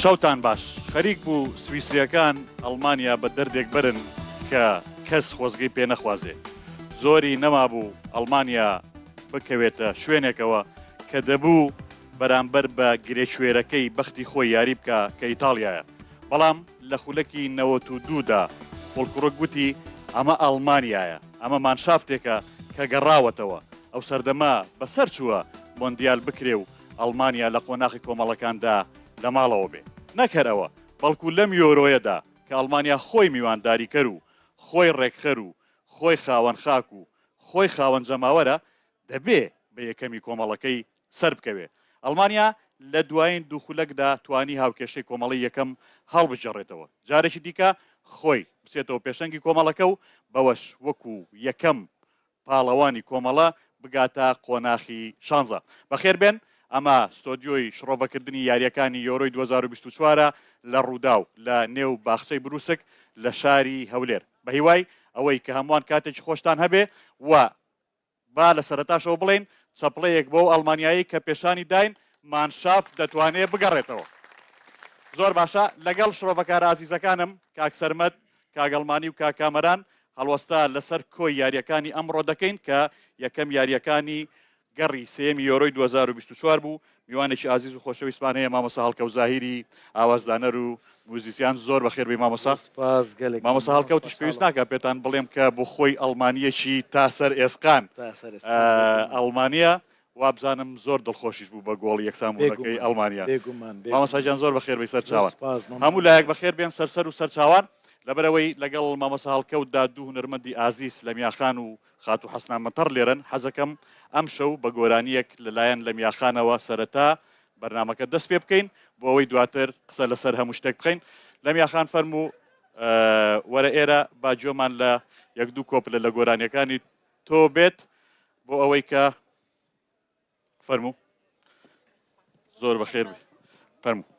شەوتان باش. خەریک بوو سویسرییەکان ئەڵمانیا بە دەردێک بەرن کە کەس خۆزگەی پێ نەخوازێ. زۆری نەمابوو ئەڵمانیا بکەوێتە شوێنێکەوە کە دەبوو بەرامبەر بە گرێکوێرەکەی بەختی خۆی یاری بکا کە ئیتاڵیایە. بەڵام لە خولەکی 92 دا فۆلکڕوگ گوتی ئەمە ئەڵمانیایە، ئەمە مانشافتێکە کە گەڕاوەتەوە. ئەو سەردەمە بەسەر چووە مۆندیال بکرێ و ئەڵمانیا لە قۆناخی کۆمەڵەکاندا لە ماڵەوە بێ. نەک هەر ئەوە، بەڵکو لەم یۆرۆیەدا کە ئەڵمانیا خۆی میوانداریکەر و خۆی ڕێکخەر و خۆی خاوەن خاک و خۆی خاوەن جەماوەرە، دەبێ بە یەکەمی کۆمەڵەکەی سەربکەوێ. ئەڵمانیا لە دوایین دوو خولەکدا توانی هاوکێشەی کۆمەڵەی یەکەم هەڵبگێڕێتەوە، جارێکی دیکە خۆی بچێتەوە پێشەنگی کۆمەڵەکە و بەوەش وەکو یەکەم پاڵەوانی کۆمەڵە بگاتە قۆناخی شانزە. بەخێربێن، ئەمە ستۆدیۆی شڕۆڤەکردنی یارییەکانی یۆرۆی 2024 ە لە ڕووداو لە نێو باخچەی بروسک لە شاری هەولێر. بەهیوای ئەوەی کە هەمووان کاتێکی خۆشتان هەبێ و با لە سەرەتاشەوە بڵێین چەپڵەیەک بۆ ئەو ئەڵمانیایەی کە پێشانی داین مانشافت دەتوانێ بگەڕێتەوە. زۆر باشە، لەگەڵ شرۆڤەکارە ئازیزەکانم کاک سەرمەد، کاک ئەڵمانی و کاک کامەران هەڵوەستە لەسەر کۆی یارییەکانی ئەمڕۆ دەکەین کە یەکەم یارییەکانی گەڕی سێیەمی یۆرۆی 2024 بوو. میوانێکی ئازیز و خۆشەویستمان هەیە مامۆستا هەڵکەوت زاهیری ئاوازدانەر و موزیسیان زۆر بەخێر بێی مامۆستا. سپاس گەلێک مامۆستا مەمنون هەڵکەوتیش پێویست خۆشحاڵم. ناکا پێتان بڵێم کە بۆ خۆی ئەڵمانییەکی تا سەر ئێسقان تا سەر ئێسقان بێگومان. ئەڵمانییە وابزانم زۆر دڵخۆشیش بوو بە گۆڵی یەکسانبوونەکەی بێگومان ئەڵمانیا. بێگومان مامۆستا بێگومان گیان زۆر بەخێر بێی سەر زۆر چاوان. سپاس هەموو مەمنونم. لایەک بەخێر بێن سەر سەر و سەر چاوان. لەبەرئەوەی لەگەڵ مامۆستا هەڵکەوتدا دوو هونەرمەندی ئازیز لەمیا خان و خاتوو حەسنا مەتەڕ لێرەن، حەزەکەم ئەمشەو بە گۆرانییەک لەلایەن لەمیا خانەوە سەرەتا بەرنامەکە دەست پێ بکەین بۆ ئەوەی دواتر قسە لەسەر هەموو شتێک بخەین. لەمیا خان فەرموو وەرە ئێرە با گوێمان لە یەک دوو کۆپلە لە گۆرانییەکانی تۆ بێت بۆ ئەوەی کە فەرموو زۆر بەخێر بێ فەرموو.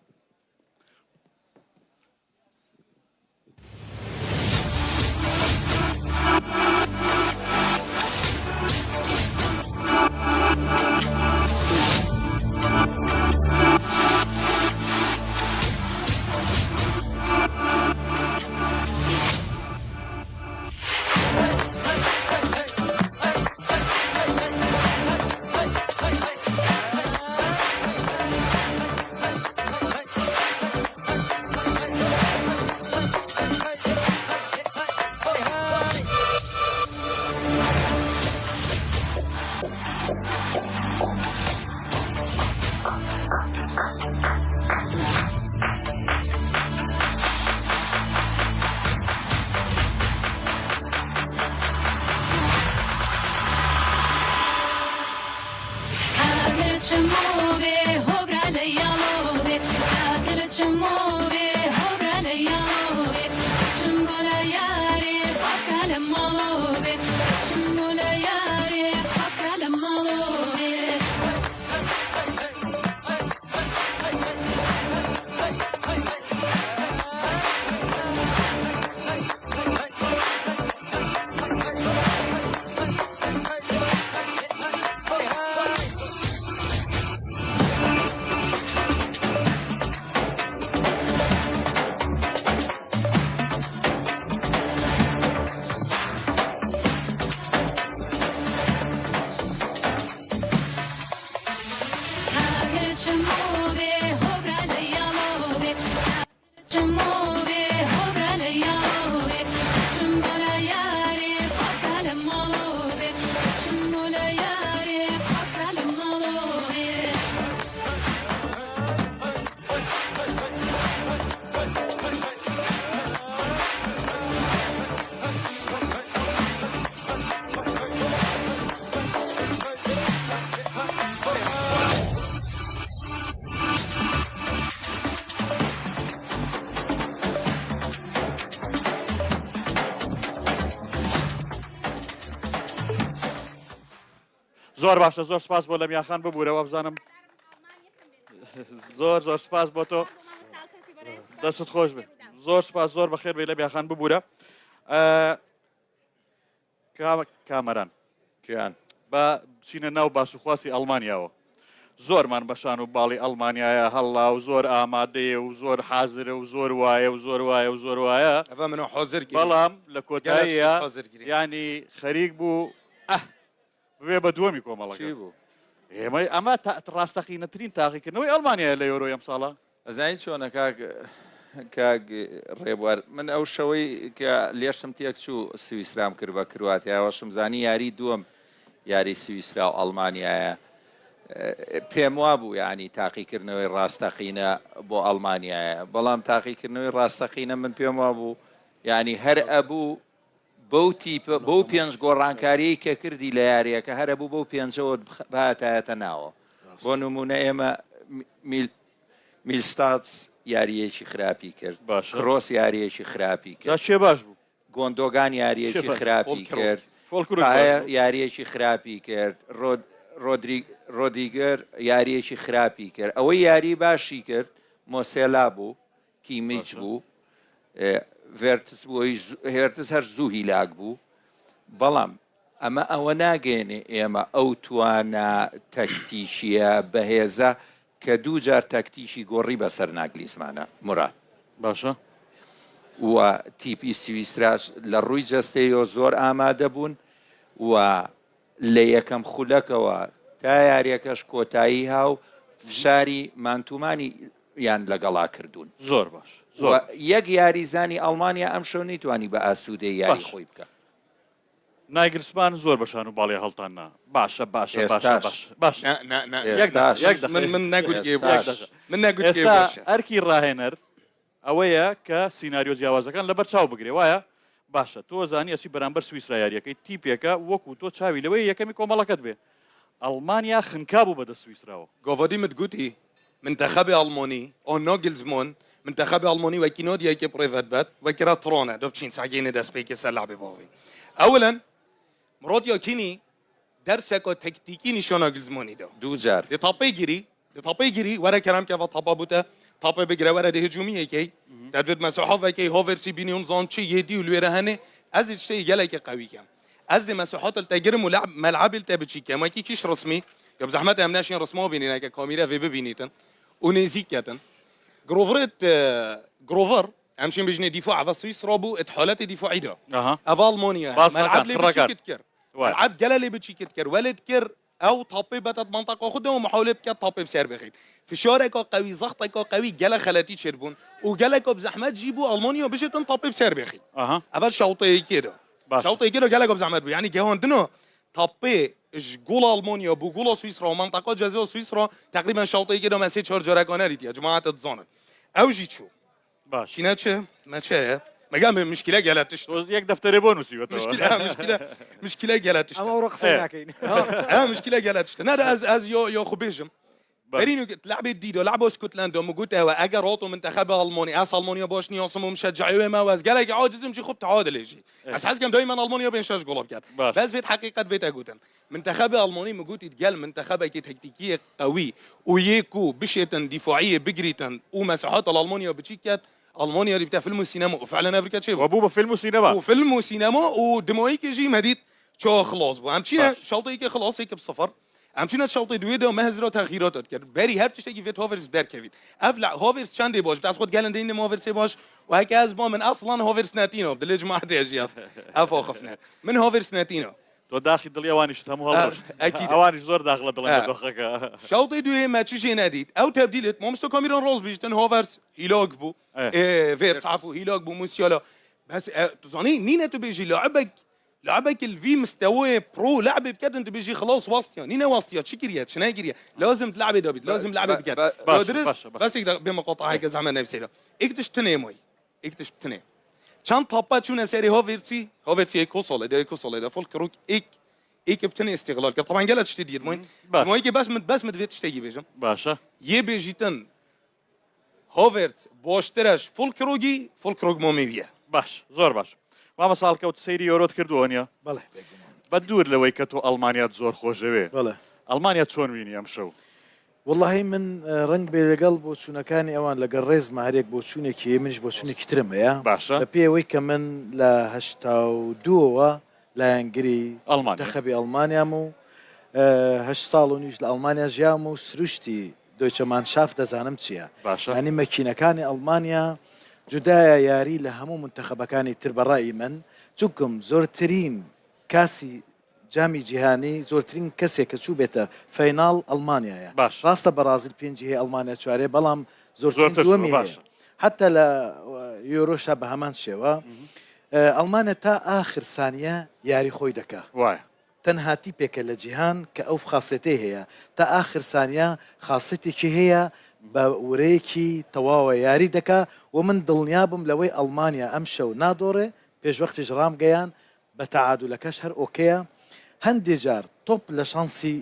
زۆر باشە زۆر سپاس بۆ لەمیا خان ببوورە وابزانم زۆر زۆر سپاس بۆ تۆ دەستت خۆش بێت زۆر سپاس زۆر بەخێر بێ لەمیا خان ببوورە کامەران کیان با بچینە ناو باس و خواسی ئەڵمانیاوە. زۆرمان بە شان و باڵی ئەڵمانیایە هەڵا و زۆر ئامادەیە و زۆر حازرە و زۆر وایە و زۆر وایە و زۆر وایە. ئەڤە منۆ حازر گری. بەڵام لە گەلەک شت کۆتاییا حازر گری. یانی خەریک بوو ئه ببێ بە دووەمی کۆمەڵەکە. چی بوو؟ ئێمە ئەمە تا ڕاستەقینەترین تاقیکردنەوەی ئەڵمانیایە لە یۆرۆی ئەمساڵا. ئەزانی چۆنە کاک کاک ڕێبوار من ئەو شەوەی کە لێشم تێک چوو سویسرام کرد بە کرواتیا وەشم زانی یاری دووەم یاری سویسرا و ئەڵمانیایە پێم وابوو یعنی تاقیکردنەوەی ڕاستەقینە بۆ ئەڵمانیایە بەڵام تاقیکردنەوەی ڕاستەقینە من پێم وابوو یعنی هەر ئەبوو بەو تیپە بەو پێنج گۆڕانکاریەی کە کردی لە یاریەکە هەرە بوو بەو پێنجەوە باتایەتە ناوە بۆ نمونە ئێمە میل میلستاتس یارییەکی خراپی کرد، باشە. کرۆس یارییەکی خراپی جا کرد، کێ باش بوو؟ گۆندۆگان کێ یارییەکی باش بوو؟ خراپی کرد، فۆلکروگ باش تایە بوو؟ یارییەکی خراپی کرد، رۆد رۆدری رۆدیگەر یارییەکی خراپی کرد، ئەوەی یاری باشی کرد مۆسێلا بوو، کیمیچ باشە. بوو، ڤێرتس بوو، ئەویش هێرتس هەر زوو هیلاک بوو، بەڵام ئەمە ئەوە ناگەیەنێ ئێمە ئەو توانا تەکتیکییە بەهێزە کە دووجار تاکتیکی گۆڕی بەسەر ناگلیزمانە موراد. باشە. و تیپی سویسراش لە ڕووی جەستەیەوە زۆر ئامادە بوون و لە یەکەم خولەکەوە تا یاریەکەش کۆتایی ها و فشاری مانتومانی یان لەگەڵا کردوون. زۆر باش و زۆر. یەک یاریزانی ئەڵمانیا ئەمشەو نەیتوانی بە ئاسوودەی یاری باش. خۆی بکا. نایگلسمان زۆر بە شان و باڵیا هەڵتان نا باشە باشە باشە ئێستاش. باشە باشە نا نا نا یەک دەقە ئێستاش. یەک دەقە من من نەگوت یەک ئێستاش. دەقە من نەگوت کێ ئێستا باشە. ئەرکی ڕاهێنەر ئەوەیە کە سیناریۆ جیاوازەکان لەبەر چاو بگرێ وایە باشە تۆ زانی ئەچی بەرامبەر سویسرا یاریەکەی تیپێکە وەکو تۆ چاوی لەوەیە یەکەمی کۆمەڵەکەت بێ ئەڵمانیا خنکا بوو بەدەست سویسراوە. گاڤادی مت گوتی منتەخەبی ئەڵمانی ئا ناگلزمان منتەخەبی ئەڵمانی وەکی نادیای کێ پڕێڤەت بەت وەکی را تڕانە دە بچین سەعگێنێ دەست پێکێ سەر لەعبێ باوی ئەولەن مراد یاکینی دەرسەکە تەکتیکی نیشان ناگلزمانی دا دوو جار. دێ تاپەی گیری دێ تاپەی گیری وەرە کەرەم کە ڤە تاپا بوتە تاپێ بگرە وەرە دێ هجومیەکەی دەدوێت مەسەحا ڤەکەی هاڤێرسی بینی هون زان چی یێ دی و لوێرە هەنێ ئەز دێ شتێ گەلەکێ قەوی کەم ئەز دێ مەسەحات ال تەگرم و لعب مەلعەبی ال تە بچی کەم وەکی کیش ڕسمی یا بزەحمەت ئەم نەشین ڕسما بینین ئەگە کامیرە ڤێ ببینیتن و نێزیک کەتن گرۆڤرێت گرۆڤەر ئەمشین بژنێ دیفاع ئەڤە سویسرا بوو ات حالەتی دیفاعی دا ئەها ئەڤە ئەڵمانیا باسنەکان مەلعەب لێ خڕەکان بچیکت کرد وایە. مەلعەب گەلە لێ بچیکت کرد وەلێت کرد ئەو تاپێ بەتەت مەنتەقا خود و محاولە بکات تاپێ بسەر بخیت فشارێکا قەوی زەختێکا قەوی گەلە خەلەتی چێر بوون و گەلەکە بزەحمەت ژی بوو ئەڵمانیا بژێتن تاپێ بسەر بخیت ئەها ئەڤە شەوتەیەکێدا باشە. شەوتەیەکێدا گەلەکە بزەحمەت بوو یعنی گەواندنە تاپێ ژ گۆڵ ئەڵمانیا بوو گۆڵ سویسرا و مەنتەقا جەزا سویسرا تقریبا شەوتەیەکێدا مە سێ چهار جارەکە نەریتیە جماعەتە دزانن ئەو ژی چوو باش چینە چ مەچەیە مەگەم مشکلە گەلە تشت تۆ یەک دەفتەرێ بۆ نووسیوەتەوە مشکلە مشکلە مشکلە گەلە تشت ئەمە ئەوڕۆ قسەی ناکەین ها مشکلە گەلە تشت نەدا ئەز ئەز یۆ یۆ خو بێژم بەرین و لعبة ديدو لعبة اسكتلندا مگوت هو اگر راتو منتخب الماني اس المانيا باش نیاسم و مشجعي ما واز قالك عاجزم جي خب تعادل يجي اس حاسكم دايما المانيا بين شش گل بكات باش. بس فيت حقيقة فيت اگوتن منتخب الماني مگوت يتقال منتخب كي تكتيكية قوي ويكو بشيتن دفاعية بجريتن ومساحات الالمانيا بتشيكات المانيا اللي بتاع فيلم السينما وفعلا افريكا تشيبو وەبوو بە فیلم و سینەما وفيلم وسينما ودمويك يجي مديت شو خلاص بو امشينا باش. شوطي خلاص هيك بصفر امشينا شوطي دويدا ومهزرا تغييرات کرد بری هر تشتكي فيت هوفرز دركفيت افلع هوفرز چندي باش بس خود قال دين هوفرز باش وهيك از با من اصلا هوفرز ناتينو بدل جماعه يجي اف اف خفنا من هوفرز ناتينو تۆ داخی دڵی ئەوانیشت هەموو هەڵڕشت ئەکید. ئەوانیش زۆر داخ لە دڵن لە آه. دۆخەکە شوطي دوي ما تشي ناديت او تبديلت مومستو كاميرون روز بيجتن هوفرز هيلاك بو إيه. إيه فيرس عفو هيلاك بو موسيالا بس آه، تظني نينا تبيجي لعبك لعبك الفي مستوى برو لعبه بكد انت بيجي خلاص واسطيا نينا واسطيا تشكريا تشناجريا لازم تلعبي دابيد لازم لعبه بكد باش- درست باش- باش. بس يقدر بمقاطعه هيك زعما نفسي اكتش تنيموي اكتش تني چند تاپا چون سری هاورتسی هاورتسی یک ساله ده یک ساله ده فولک روك اك اك بتني استغلال کرد طبعا قالت شتي المهم باش. المهم بس مت بس مت تشتي بيجم باشە یه بێژیتن هاڤێرت باشترش فولکرۆگی فولکرۆگ مۆمیویە باش زۆر باش مامە ساڵکەوت سەیری یۆرۆت کردووە نییە بەڵێ بە دوور لەوەی کە تۆ ئەڵمانیات زۆر خۆشەوێ بەڵێ ئەڵمانیا چۆن بینی ئەم شەو وەڵاهی من ڕەنگ بێ لەگەڵ بۆچوونەکانی ئەوان لەگەڵ ڕێزمە هەرێک بۆچوونێکی هەیە، منیش بۆچوونێکی ترم هەیە باشە. بە پێی ئەوەی کە من لە 82ەوە لایەنگری ئەڵمانیا. منتەخەبی ئەڵمانیام و هەشت ساڵ و نیویش لە ئەڵمانیا ژیام و سروشتی دۆیچە مانشافت دەزانم چییە. باشە. یانی مەکینەکانی ئەڵمانیا جودایە یاری لە هەموو مونتەخەبەکانی تر بە ڕەئی من چونکم زۆرترین کاسی جامی جیهانی زۆرترین کەسێک کە چووبێتە فەیناڵ ئەڵمانیایە باشە. ڕاستە بەڕازیل پێنجی هەیە ئەڵمانیا چوارێ بەڵام زۆرترین زۆرتر چووە دووەمی هەیە باشە. حەتا لە یۆرۆشا بە هەمان شێوە ئەڵمانیا تا ئاخر سانیە یاری خۆی دەکا. وایە. تەنها تیپێکە لە جیهان کە ئەو خاسێتەی هەیە تا ئاخر سانیە خاسێتێکی هەیە بە ورەیەکی تەواوە یاری دەکا و من دڵنیا بووم لەوەی ئەڵمانیا ئەمشەو نادۆڕێ پێشوەختیش ڕامگەیان بە تەعادولەکەش هەر ئۆکەیە هەندێ جار تۆپ لە شانسی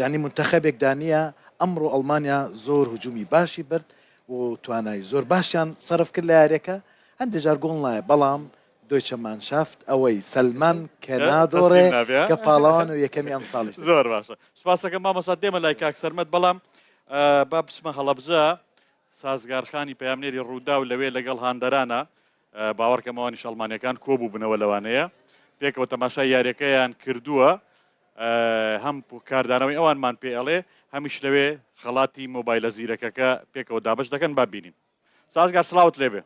یانی مونتەخەبێکدا نییە ئەمڕۆ ئەڵمانیا زۆر هجومی باشی برد و توانای زۆر باشیان سەرف کرد لە یاریەکە هەندێ جار گۆڵ نایە بەڵام دۆیچە مانشافت ئەوەی سەلماند کە نادۆڕێ کە پاڵەوان و یەکەمی ئەمساڵیش دەبێت. زۆر باشە سوپاسەکەم مامۆستا دێمە لای کاک سەرمەد بەڵام با بچمە هەڵەبجە سازگار خانی پەیامنێری ڕووداو لەوێ لەگەڵ هاندەرانە باوەڕکەم ئەوانیش ئەڵمانیەکان کۆبووبنەوە لەوانەیە پێکەوە تەماشای یاریەکەیان کردووە هەم کاردانەوەی ئەوانمان پێ ئەڵێ هەمیش لەوێ خەڵاتی مۆبایلە زیرەکەکە پێکەوە دابش دەکەن با بینین. سازگار سڵاوت لێبێ.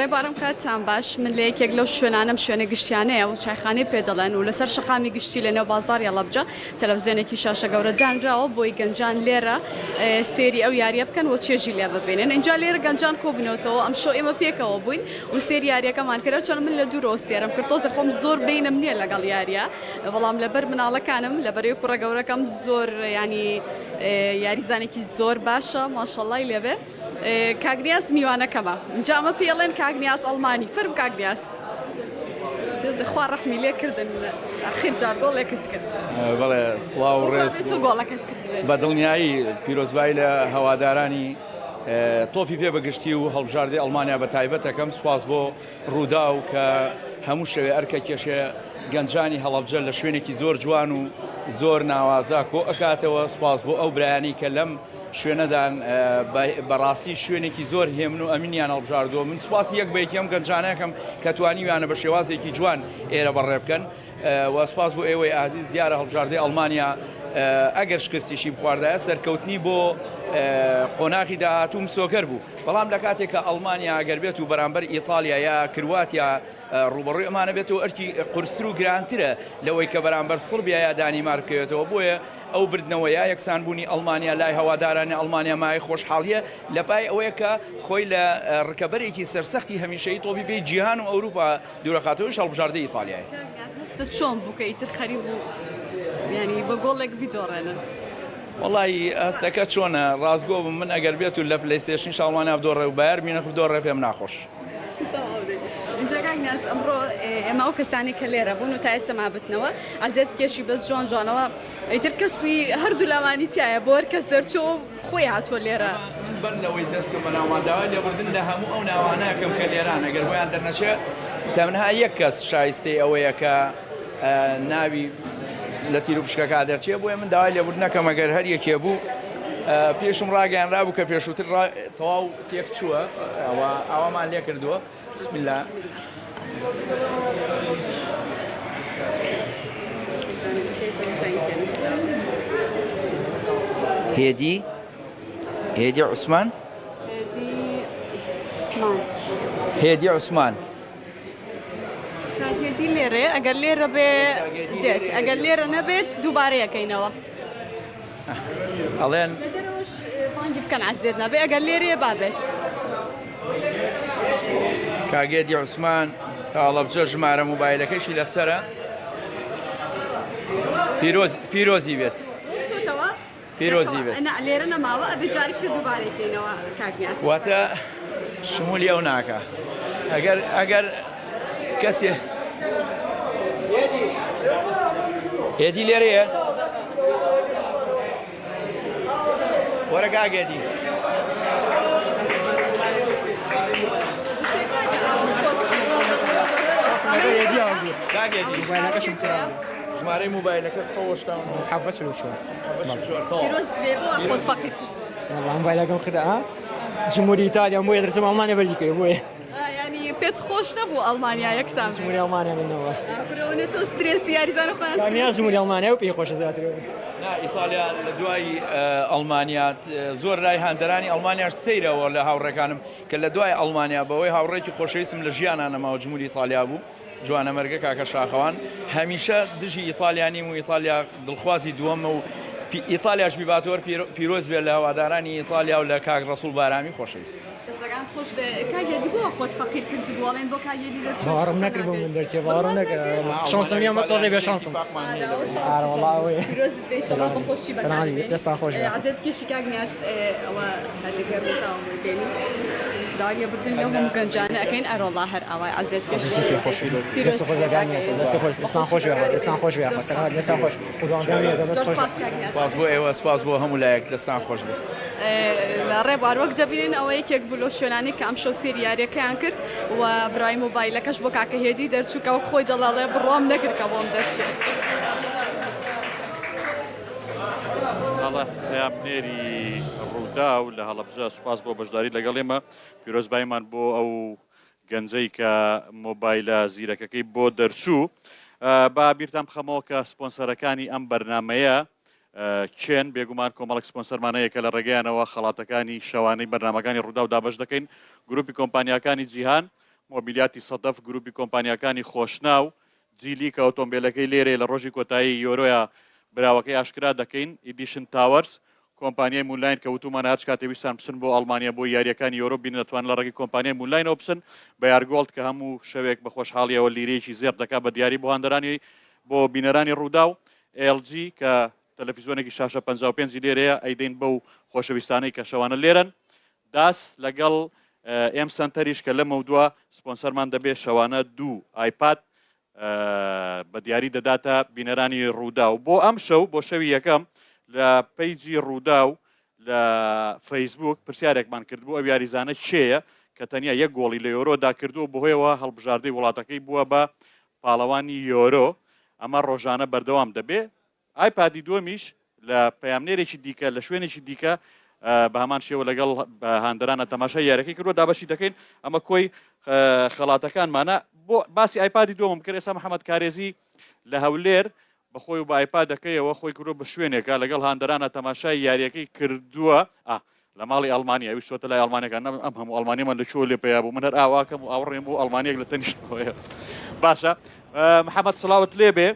ڕێبوارم کاتتان باش من لە یەکێک لەو شوێنانەم شوێنە گشتیانەیە و چایخانەی پێ دەڵێن و لەسەر شەقامی گشتی لە نێو بازاڕی هەڵەبجە تەلەفزیۆنێکی شاشە گەورە دانراوە بۆی گەنجان لێرە سێری ئەو یاریە بکەن و چێژی لێ ببینن اینجا لێرە گەنجان کۆبوونەوەتەوە ئەمشەو ئێمە پێکەوە بووین و سێری یاریەکەمان کرد چۆن من لە دوورەوە سێرم کرد تۆزێ خۆم زۆر بینم نییە لەگەڵ یاریە بەڵام لەبەر مناڵەکانم لەبەرەی کوڕە گەورەکەم زۆر ینی یاریزانێکی زۆر باشە ماشەڵای لێبێ کاک نیاز میوانەکەمە جا ئەمە پێڵێن کاک نیاز ئەڵمانی فەرم کاک نیاز خوا ڕەحمی لێ کردن ئەخیر جار گۆڵێکت کرد بەڵێ سڵاو و ڕێز تۆ گۆڵەکەت کرد بە دڵنیایی پیرۆزبایی لە هەوادارانی تۆپی پێ بەگشتی و هەڵبژاردەی ئەڵمانیا بە تایبەتەکەم سوپاس بۆ ڕووداو کە هەموو شەوێ ئەرکە کێشێ گەنجانی هەڵەبجە لە شوێنێکی زۆر جوان و زۆر ناوازە کۆ ئەکاتەوە، سوپاس بۆ ئەو برایانەی کە لەم شوێنەدان بەڕاستی شوێنێکی زۆر هێمن و ئەمنیان هەڵبژاردووە، من سوپاسی یەک بە یەکی ئەم گەنجانە ئەکەم کە توانیویانە بە شێوازێکی جوان ئێرە بەڕێ بکەن و سوپاس بۆ ئێوەی ئازیز، دیارە هەڵبژاردەی ئەڵمانیا ئەگەر شکستیشی بخواردایە سەرکەوتنی بۆ قۆناغی داهاتوو مسۆگەر بوو. بەڵام لە کاتێک کە ئەڵمانیا ئەگەر بێت و بەرامبەر ئیتاڵیا یا کرواتیا ڕووبەڕووی ئەمانە بێتەوە ئەرکی قورستر و گرانترە لەوەی کە بەرامبەر سڕبیا یا دانیمارک بکەوێتەوە بۆیە ئەو بردنەوە یا یەکسانبوونی ئەڵمانیا لای هەوادارانی ئەڵمانیا مایەی خۆشحاڵییە لە پای ئەوەیە کە خۆی لە ڕکەبەرێکی سەرسەختی هەمیشەیی تۆپی پێی جیهان و ئەوروپا دوورەخاتەوەیش هەڵبژاردەی ئیتاڵیایە. کاک نیاز هەستت چۆن بوو کە ئیتر خەریک بوو یانی بە گۆڵێک بیدۆڕێنن؟ وەڵایی هەستەکە چۆنە ڕاستگۆ بم من ئەگەر بێت و لە پلەیستێشنیش ئەڵمانیا بدۆڕێ و بایەر میونخ بدۆڕێ پێم ناخۆش. تەواو دەی ئینجا کاک نیاز ئەمڕۆ ئێمە ئەو کەسانەی کە لێرە بوون و تا ئێستا مابتنەوە ئەزیەت بکێشی بەس جوان جوانەوە ئیتر کەسی هەردوو لاوانی تیایە بۆ هەر کەس دەرچووە و خۆی هاتووە لێرە. من بەر لەوەی دەست بکەم بە ناومان داوای لێبوردن لە هەموو ئەو ناوانە ئەکەم کە لێران ئەگەر بۆیان دەرنەچێ تەنها یەک کەس شایستەی ئەوەیە کە ناوی لە تیروپشکەکە دەرچێ بۆیە من داوای لێبوردن ئەکەم ئەگەر هەر یەکێ بوو پێشم ڕاگەیانرابوو کە پێشووتر تەواو تێک چووە ئەوە ئاوامان لێ کردووە بسم الله. هێدی هێدی عوسمان هێدی عوسمان کاک هێدی لێرەیە ئەگەر لێرە بێ دێت ئەگەر لێرە نەبێت دووبارە یەکەینەوە. ئەڵێن لە دەرەوەش بانگی بکەن عەزێت نابێ ئەگەر لێرەیە با بێت. کاک هێدی عوسمان هەڵەبجە ژمارە موبایلەکەشی لەسەرە پیرۆز پیرۆزی بێت. ڕۆیشتۆتەوە؟ پیرۆزی بێت. نا لێرە نەماوە ئەبێ جارێک تر دووبارەی کەینەوە کاک نیاز. واتە شمولی ئەو ناکا ئەگەر ئەگەر کەسێ هێدی لێرەیە وەرە کاک هێدی. کاک هێدی ژمارەی مۆبایلەکەت 189 744 پیرۆز بێ بۆ خۆت فەقیر کردووە. وەڵا مۆبایلەکەم خرا جمهوری ئیتالیا بۆیە دەرسم ئەڵمانیا بەرگی کەوێ بۆیە. یانی پێت خۆش نەبوو ئەڵمانیا یەکسان بێ؟ جمهوری ئەڵمانیا من نەوە. کورە ئەوەنە تۆ سترێسی یاریزانە خۆیان سترێس کامیان جمهوری ئەڵمانیا و پێی خۆشە زیاتر. نا ئیتالیا لە دوای ئەڵمانیا زۆر لای هاندەرانی ئەڵمانیاش سەیرە وە لە هاوڕێکانم کە لە دوای ئەڵمانیا بەوەی هاوڕێکی خۆشەویستم لە ژیانا نەماوە جمهوری ئیتالیا بوو جوانەمەرگە کاکە شاخەوان هەمیشە دژی ئیتالیا نیم و ئیتالیا دڵخوازی دووەمە و ئیتالیاش بیباتەوە پیرۆز بێت لە هەوادارانی ئیتالیا و لە کاک ڕەسوڵ بارامی خۆشەویست. دەستەکان خۆش بێ کاک هێدی بۆ خۆت فەقیر کردبوو ئەڵێن بۆ کاک هێدی دەرچوو باوەڕم نەکرد بۆ من دەرچێ باوەڕم نەکرد شانسم نییە مە تۆزێ بێ شانسم ئارە وەڵا ئەوەیە پیرۆزت بێ ئیشەڵا بە خۆشی سەلام بەکاری بێنی دەستان خۆش بێ. عەزێت بکێشی کاک نیاز ئەوە کاتێکە ڕووداوم بۆی بێنی داوای لێبوردن لەو هەموو گەنجانە ئەکەین ئەرۆڵا هەر ئاوای عەزێت بکێشی دەستی پێ خۆش پیرۆزت دەست خۆش بێ بێ کاک کاک نیاز هێدی دەست خۆش بە دەستان خۆشی خۆش بێ بەکاری دەستان بێنی خۆش بێ زۆر سەلامەت سوپاس دەستان خۆش زۆر دەست خۆش سوپاس کاک نیاز سوپاس بۆ ئێوە سوپاس بۆ هەموو لایەک دەستان خۆش بێت. ڕێبوار وەک دەبینن ئەوە یەکێک بوو لەو شوێنانەی کە ئەمشەو سەیری یاریەکەیان کرد و برای مۆبایلەکەش بۆ کاکە هێدی دەرچوو کە وەک خۆی دەڵێ ئەڵێ بڕوام نەکرد کە بۆم دەرچێت. هەڵە پەیامنێری ڕووداو لە هەڵەبجە سوپاس بۆ بەشداری لەگەڵ ئێمە پیرۆزباییمان بۆ ئەو گەنجەی کە مۆبایلە زیرەکەکەی بۆ دەرچوو با بیرتان بخەمەوە کە سپۆنسەرەکانی ئەم بەرنمەیە کێن؟ بێگومان کۆمەڵێک سپۆنسەرمان هەیە کە لە ڕێگەیانەوە خەڵاتەکانی شەوانەی بەرنامەکانی ڕووداو دابەش دەکەین، گروپی کۆمپانیاکانی جیهان، مۆبیلیاتی سەدەف، گروپی کۆمپانیاکانی خۆشناو، جیلی کە ئۆتۆمبێلەکەی لێرەیە لە ڕۆژی کۆتایی یۆرۆیا براوەکەی ئاشکرا دەکەین، ئیدیشن تاوەرز، کۆمپانیای مونلاین کە وتومانە هەرچ کاتێ ویستان بچن بۆ ئەڵمانیا بۆ یارییەکانی یۆرۆ بینن دەتوانن لە ڕێگەی کۆمپانیای مونلاینەوە بچن، بەیار گۆڵد کە هەموو شەوێک بە خۆشحاڵییەوە لیرەیەکی زێڕ دەکات بە دیاری بۆ هاندەرانی بۆ بینەرانی ڕووداو، ئێڵ جی کە تەلەفیزۆنێکی شاشە 55 ی لێرەیە ئەیدەین بەو خۆشەویستانەی کە شەوانە لێرەن. داس لەگەڵ ئێم سەنتەریش کە لەمەودوا سپۆنسەرمان دەبێت شەوانە دوو ئایپاد بە دیاری دەداتە بینەرانی ڕووداو. بۆ ئەمشەو بۆ شەوی یەکەم لە page ی ڕووداو لە فەیسبووک پرسیارێکمان کردبوو ئەو یاریزانە کێیە کە تەنیا یەک گۆڵی لە یۆرۆدا کردووە بەهۆیەوە هەڵبژاردەی وڵاتەکەی بووە بە پاڵەوانی یۆرۆ، ئەمە ڕۆژانە بەردەوام دەبێ. ئایپادی دووەمیش لە پەیامنێرێکی دیکە لە شوێنێکی دیکە بە هەمان شێوە لەگەڵ هاندەرانە تەماشای یاریەکەی کردووە دابەشی دەکەین. ئەمە کۆی خەڵاتەکانمانە. بۆ باسی ئایپادی دووەمم کرد، ئێستا محەممەد کارێزی لە هەولێر بە خۆی و بە ئایپادەکەیەوە خۆی کردووە بە شوێنێکە لەگەڵ هاندەرانە تەماشای یاریەکەی کردووە. ئا لە ماڵی ئەڵمانی ئەویش چۆتە لای ئەڵمانەکان نەم ئەم هەموو ئەڵمانیەمان لە کوێوە لێ پەیا بوو من هەر ئاواکەم و ئاوڕێم بۆ ئەڵمانیەک لە تەنیشتمەوەیە باشە محەممەد سڵاوت لێ بێ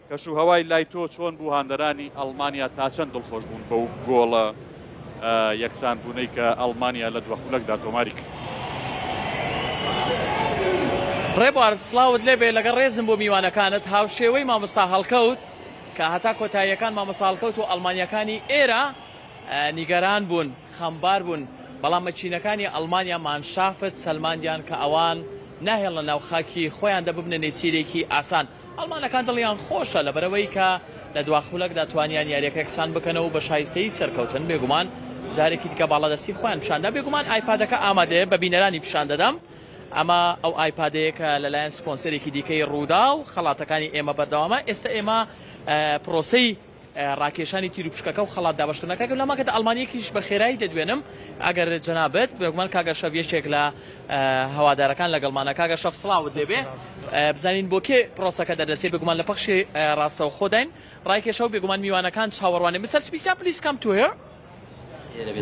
کەش و هەوای لای تۆ چۆن بوو هاندەرانی ئەڵمانیا تا چەند دڵخۆش بوون بەو گۆڵە یەکسان بوونەی کە ئەڵمانیا لە دوا خولەکدا تۆماری کرد؟ ڕێبوار سڵاوت لێبێ لەگەڵ ڕێزم بۆ میوانەکانت هاوشێوەی مامۆستا هەڵکەوت کە هەتا کۆتاییەکان مامۆستا هەڵکەوت و ئەڵمانیەکانی ئێرە نیگەران بوون، خەمبار بوون، بەڵام مەکینەکانی ئەڵمانیا مانشافت سەلماندیان کە ئەوان ناهێڵنە ناو خاکی خۆیاندا ببنە نێچیرێکی ئاسان. ئەڵمانەکان دڵیان خۆشە لەبەرئەوەی کە لە دوا خولەکدا توانیان یاریەکە یەکسان بکەنەوە و بە شایستەیی سەرکەوتن، بێگومان جارێکی دیکە باڵادەستی خۆیان پیشاندا. بێگومان ئایپادەکە ئامادەیە، بە بینەرانی پیشان دەدەم. ئەمە ئەو ئایپادەیە کە لەلایەن سپۆنسەرێکی دیکەی ڕووداو خەڵاتەکانی ئێمە بەردەوامە. ئێستا ئێمە پرۆسەی ڕاکێشانی تیروپشکەکە و خەڵات دابەشکردنەکە کە لەماکەت ئەڵمانیەکیش بە خێرایی دەدوێنم ئەگەر جەنابت بێگومان کاک ئەشرەف یەکێک لە هەوادارەکان لەگەڵمانە کاک ئەشرەف سڵاوت لێبێ بزانین بۆ کێ پرۆسەکە دەردەچێت بێگومان لە پەخشی ڕاستەوخۆداین ڕایکێشە و بێگومان میوانەکان چاوەڕوانێ Mister Spisyan please come to here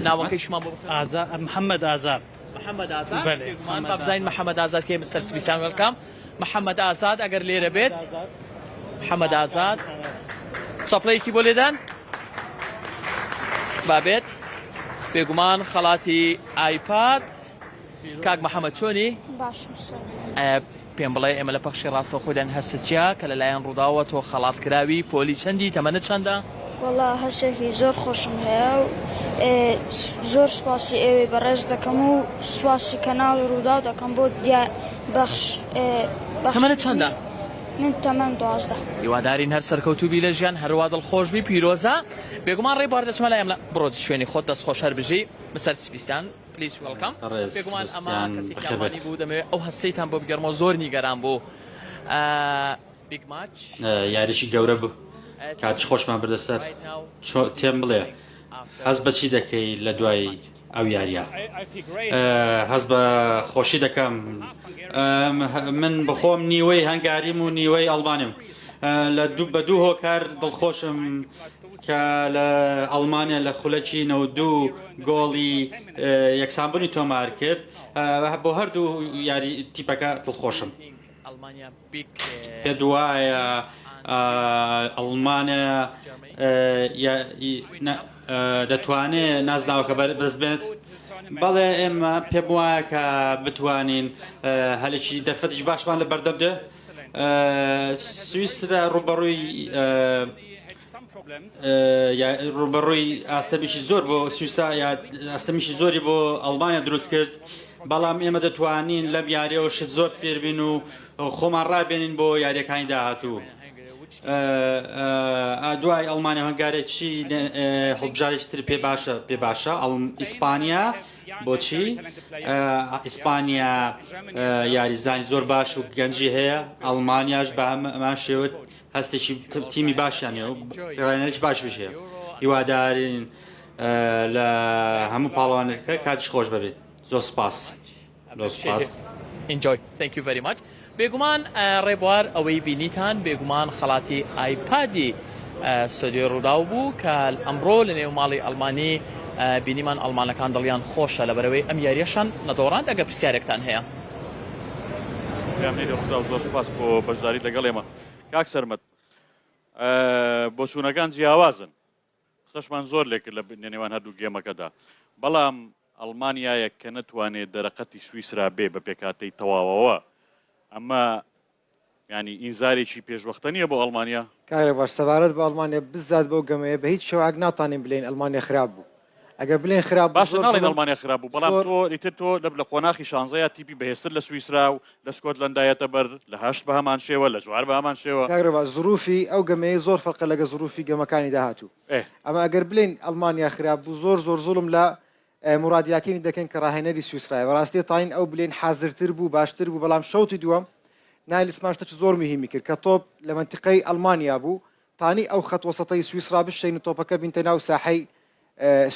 ناوەکەیشمان بۆ بخوێنە. ئازاد محەممەد ئازاد. محەممەد ئازاد بەلێ بێگومان محەممەد با بزانین ئازاد. محەممەد ئازاد کێ Mister Spisyan welcome محەممەد ئازاد ئەگەر لێرە بێت محەممەد ئازاد چەپڵەیەکی بۆ لێدان با بێت بێگومان خەڵاتی ئایپاد کاک محەممەد چۆنی؟ باشم سڵاو. پێم بڵێ ئێمە لە پەخشی ڕاستەوخۆداین هەستت چیە کە لەلایەن ڕووداوەوە تۆ خەڵات کراوی پۆلی چەندی تەمەنت چەندە؟ وەڵا هەستێکی زۆر خۆشم هەیە و زۆر سوپاسی ئێوەی بەڕێز دەکەم و سوپاسی کەناڵی ڕووداو دەکەم بۆ دیا بەخش تەمەنت چەندە؟ من تەمەن 12. هیوادارین هەر سەرکەوتوو بی لە ژیان هەروا دڵخۆش بی پیرۆزە بێگومان ڕێبوار دەچمە لای ئەم لە بڕۆ شوێنی خۆت دەست خۆش هەر بژی مستەر سپیسان please welcome بەڕێز بێگومان ئەمە سبستیان کەسێکی بەخێر ئەڵمانی بێت. بوو دەمەوێت ئەو هەستەیتان بۆ بگێڕمەوە زۆر نیگەران بوو big match یاریی گەورە بوو کاتیش خۆشمان بردە سەر تێم بڵێ هەست بەچی دەکەی لە دوای. ئەو یارییە. هەست بە خۆشی دەکەم. من بەخۆم نیوەی هەنگاریم و نیوەی ئەڵمانیم. لە بە دوو هۆکار دڵخۆشم کە لە ئەڵمانیا لە خولەکی 92 گۆڵی یەکسانبوونی تۆمار کرد. بۆ هەردوو یاری تیپەکە دڵخۆشم. پێت وایە ئەڵمانیا دەتوانێ نازناوەکە بەدەست بێنێت؟ بەڵێ ئێمە پێم وایە کە بتوانین هەلێکی دەرفەتێکی باشمان لە بەردەم دێ. سویسرا ڕووبەڕووی ڕووبەڕووی ئاستەمێکی زۆر بۆ سویسرا یا ئاستەمیشی زۆری بۆ ئەڵمانیا دروست کرد بەڵام ئێمە دەتوانین لەم یاریەوە شت زۆر فێربین و خۆمان ڕابێنین بۆ یاریەکانی داهاتوو دوای ئەڵمانیا هەنگارێک چی هەڵبژارێکی تر پێ باشە پێ باشە ئەڵم ئیسپانیا بۆچی ئیسپانیا یاریزانی زۆر باش و گەنجی هەیە ئەڵمانیاش بە هەمان شێوە هەستێکی تیمی باشیان هەیە و ڕاهێنەرێکی باشیش هەیە هیوادارین لە هەموو پاڵەوانەکە کاتیش خۆش بەبێت زۆر سپاس زۆر سپاس. Enjoy thank you very much بێگومان ڕێبوار ئەوەی بینیتان بێگومان خەڵاتی ئایپادی ستۆدیۆی ڕووداو بوو کە ئەمڕۆ لە نێو ماڵی ئەڵمانی بینیمان ئەڵمانەکان دڵیان خۆشە لەبەرەوەی ئەم یاریەشان نەدۆڕاند ئەگە پرسیارێکتان هەیە. پەیامنێری ڕووداو زۆر سوپاس بۆ بەشداریت لەگەڵ ئێمە. کاک سەرمەد بۆچوونەکان جیاوازن قسەشمان زۆر لێکرد لە نێوان هەردوو گێمەکەدا بەڵام ئەڵمانیایەک کە نەتوانێت دەرەقەتی سویسرا بێ بە پێکاتەی تەواوەوە ئەمە ینی ئینزارێکی پێشوەختە نییە بۆ ئەڵمانیا؟ کاک ڕێبوار سەبارەت بە ئەڵمانیا بزات بەو گەمەیە بە هیچ شێوەیەک ناتانین بلێین ئەڵمانیا خراپ بوو ئەگەر بلێن خراپ بوو باشە زۆر ناڵێین زوڵم ئەڵمانیا خراپ بوو بەڵام زۆر تۆ ئیتر تۆ لە لە قۆناخی شانزەیا تیپی بەهێزتر لە سویسرا و لە سکۆتلەندا یەتە بەر لە هەشت بە هەمان شێوە لە چوار بە هەمان شێوە. کاک ڕێباز زروفی ئەو گەمەیە زۆر فەرقە لەگە زروفی گەمەکانی داهاتوو ئێ. ئەمە ئەگەر بلێین ئەڵمانیا خراپ بوو زۆر زۆر زوڵم لە موراد یاکینی دەکەین کە ڕاهێنەری سویسرایە بەڕاستی تاین ئەو بلێن حازرتر بوو باشتر بوو بەڵام شەوتی دووەم نایلسمان شتەکی زۆر مهمی کرد کە تۆپ لە مەنتیقەی ئەڵمانیا بوو تانی ئەو خەت وەسەتەی سویسرا بشێن و تۆپەکە بینتە ناو ساحەی